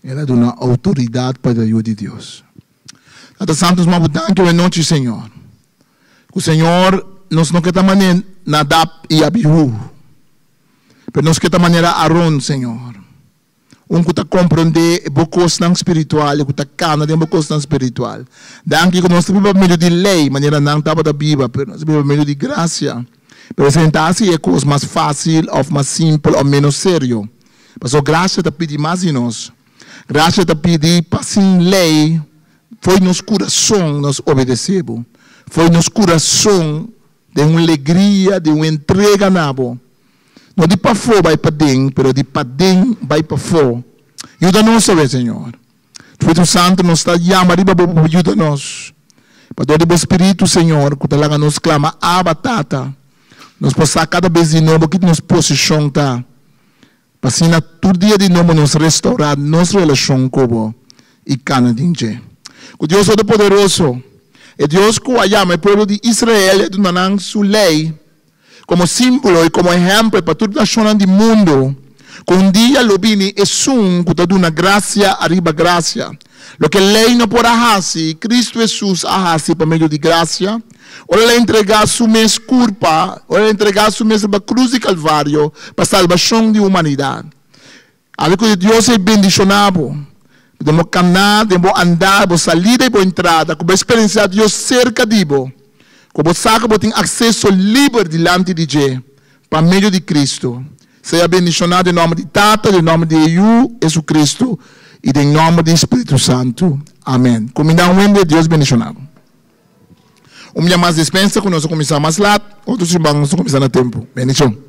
El a duna outoridat pa ta yu di Dios. Tata Santu, nos manda bo danki awe nochi, Señor. Ku Señor, nos no ke ta manera Nadab i Abihu, pero nos ke ta manera Aron, Señor. Un ku ta komprondé bo kosnan spiritual i ku ta kana den bo kosnan spiritual. Danki ku nos ta biba pa medio di lei, manera nan tabata biba, pero nos ta biba pa medio di grasia. Pero esei no ta hasi e kos mas fásil òf mas simpel òf ménos serio. Pasobra grasia ta pidi mas di nos. Grasia ta pidi pa sin lei, fo'i nos kurason nos obedesé bo. Fo'i nos kurason den un legria, den un entrega na bo. No di pafó bai paden, pero di paden bai pafó. Yuda nos awe, Señor. Spiritu Santu, nos ta yama riba Bo pa yuda nos. Pa dor di Bo Spiritu, Señor, ku ta laga nos klama, Abba, Tata, nos por sa kada bes di nobo ki nos posishon ta, pa asina tur dia di nobo nos restourá nos relashon ku Bo. i kana den dje. Ku Dios Todopoderoso, e Dios ku a yama e pueblo di Israel i a duna nan su lei komo símbolo i komo ehèmpel pa tur nashonnan di mundu, ku un dia lo bini esun ku ta duna grasia ariba grasia. Loke lei no por a hasi, Kristu Hesus a hasi pa medio di grasia, ora el a entregá su mes kurpa, ora el a entregá su mes riba krus di Kalvario pa salbashon di humanidat. Abi ku Dios ei bendishoná bo den bo kaná, den bo andá, bo salida i bo entrada, ku bo eksperensiá Dios serka di bo, ku bo sa ku bo tin akseso liber dilanti di dje pa medio di Kristu. Sea bendishoná den nòmber di Tata, den nòmber di e Yu, Jesucristo, i den nòmber di Spiritu Santu. Amèn. Kumindá un hende, Dios bendishoná bo. Un bia mas dispensa ku nos a kuminsá mas lat, otro siman nos ta kuminsá na tempu. Bendishon.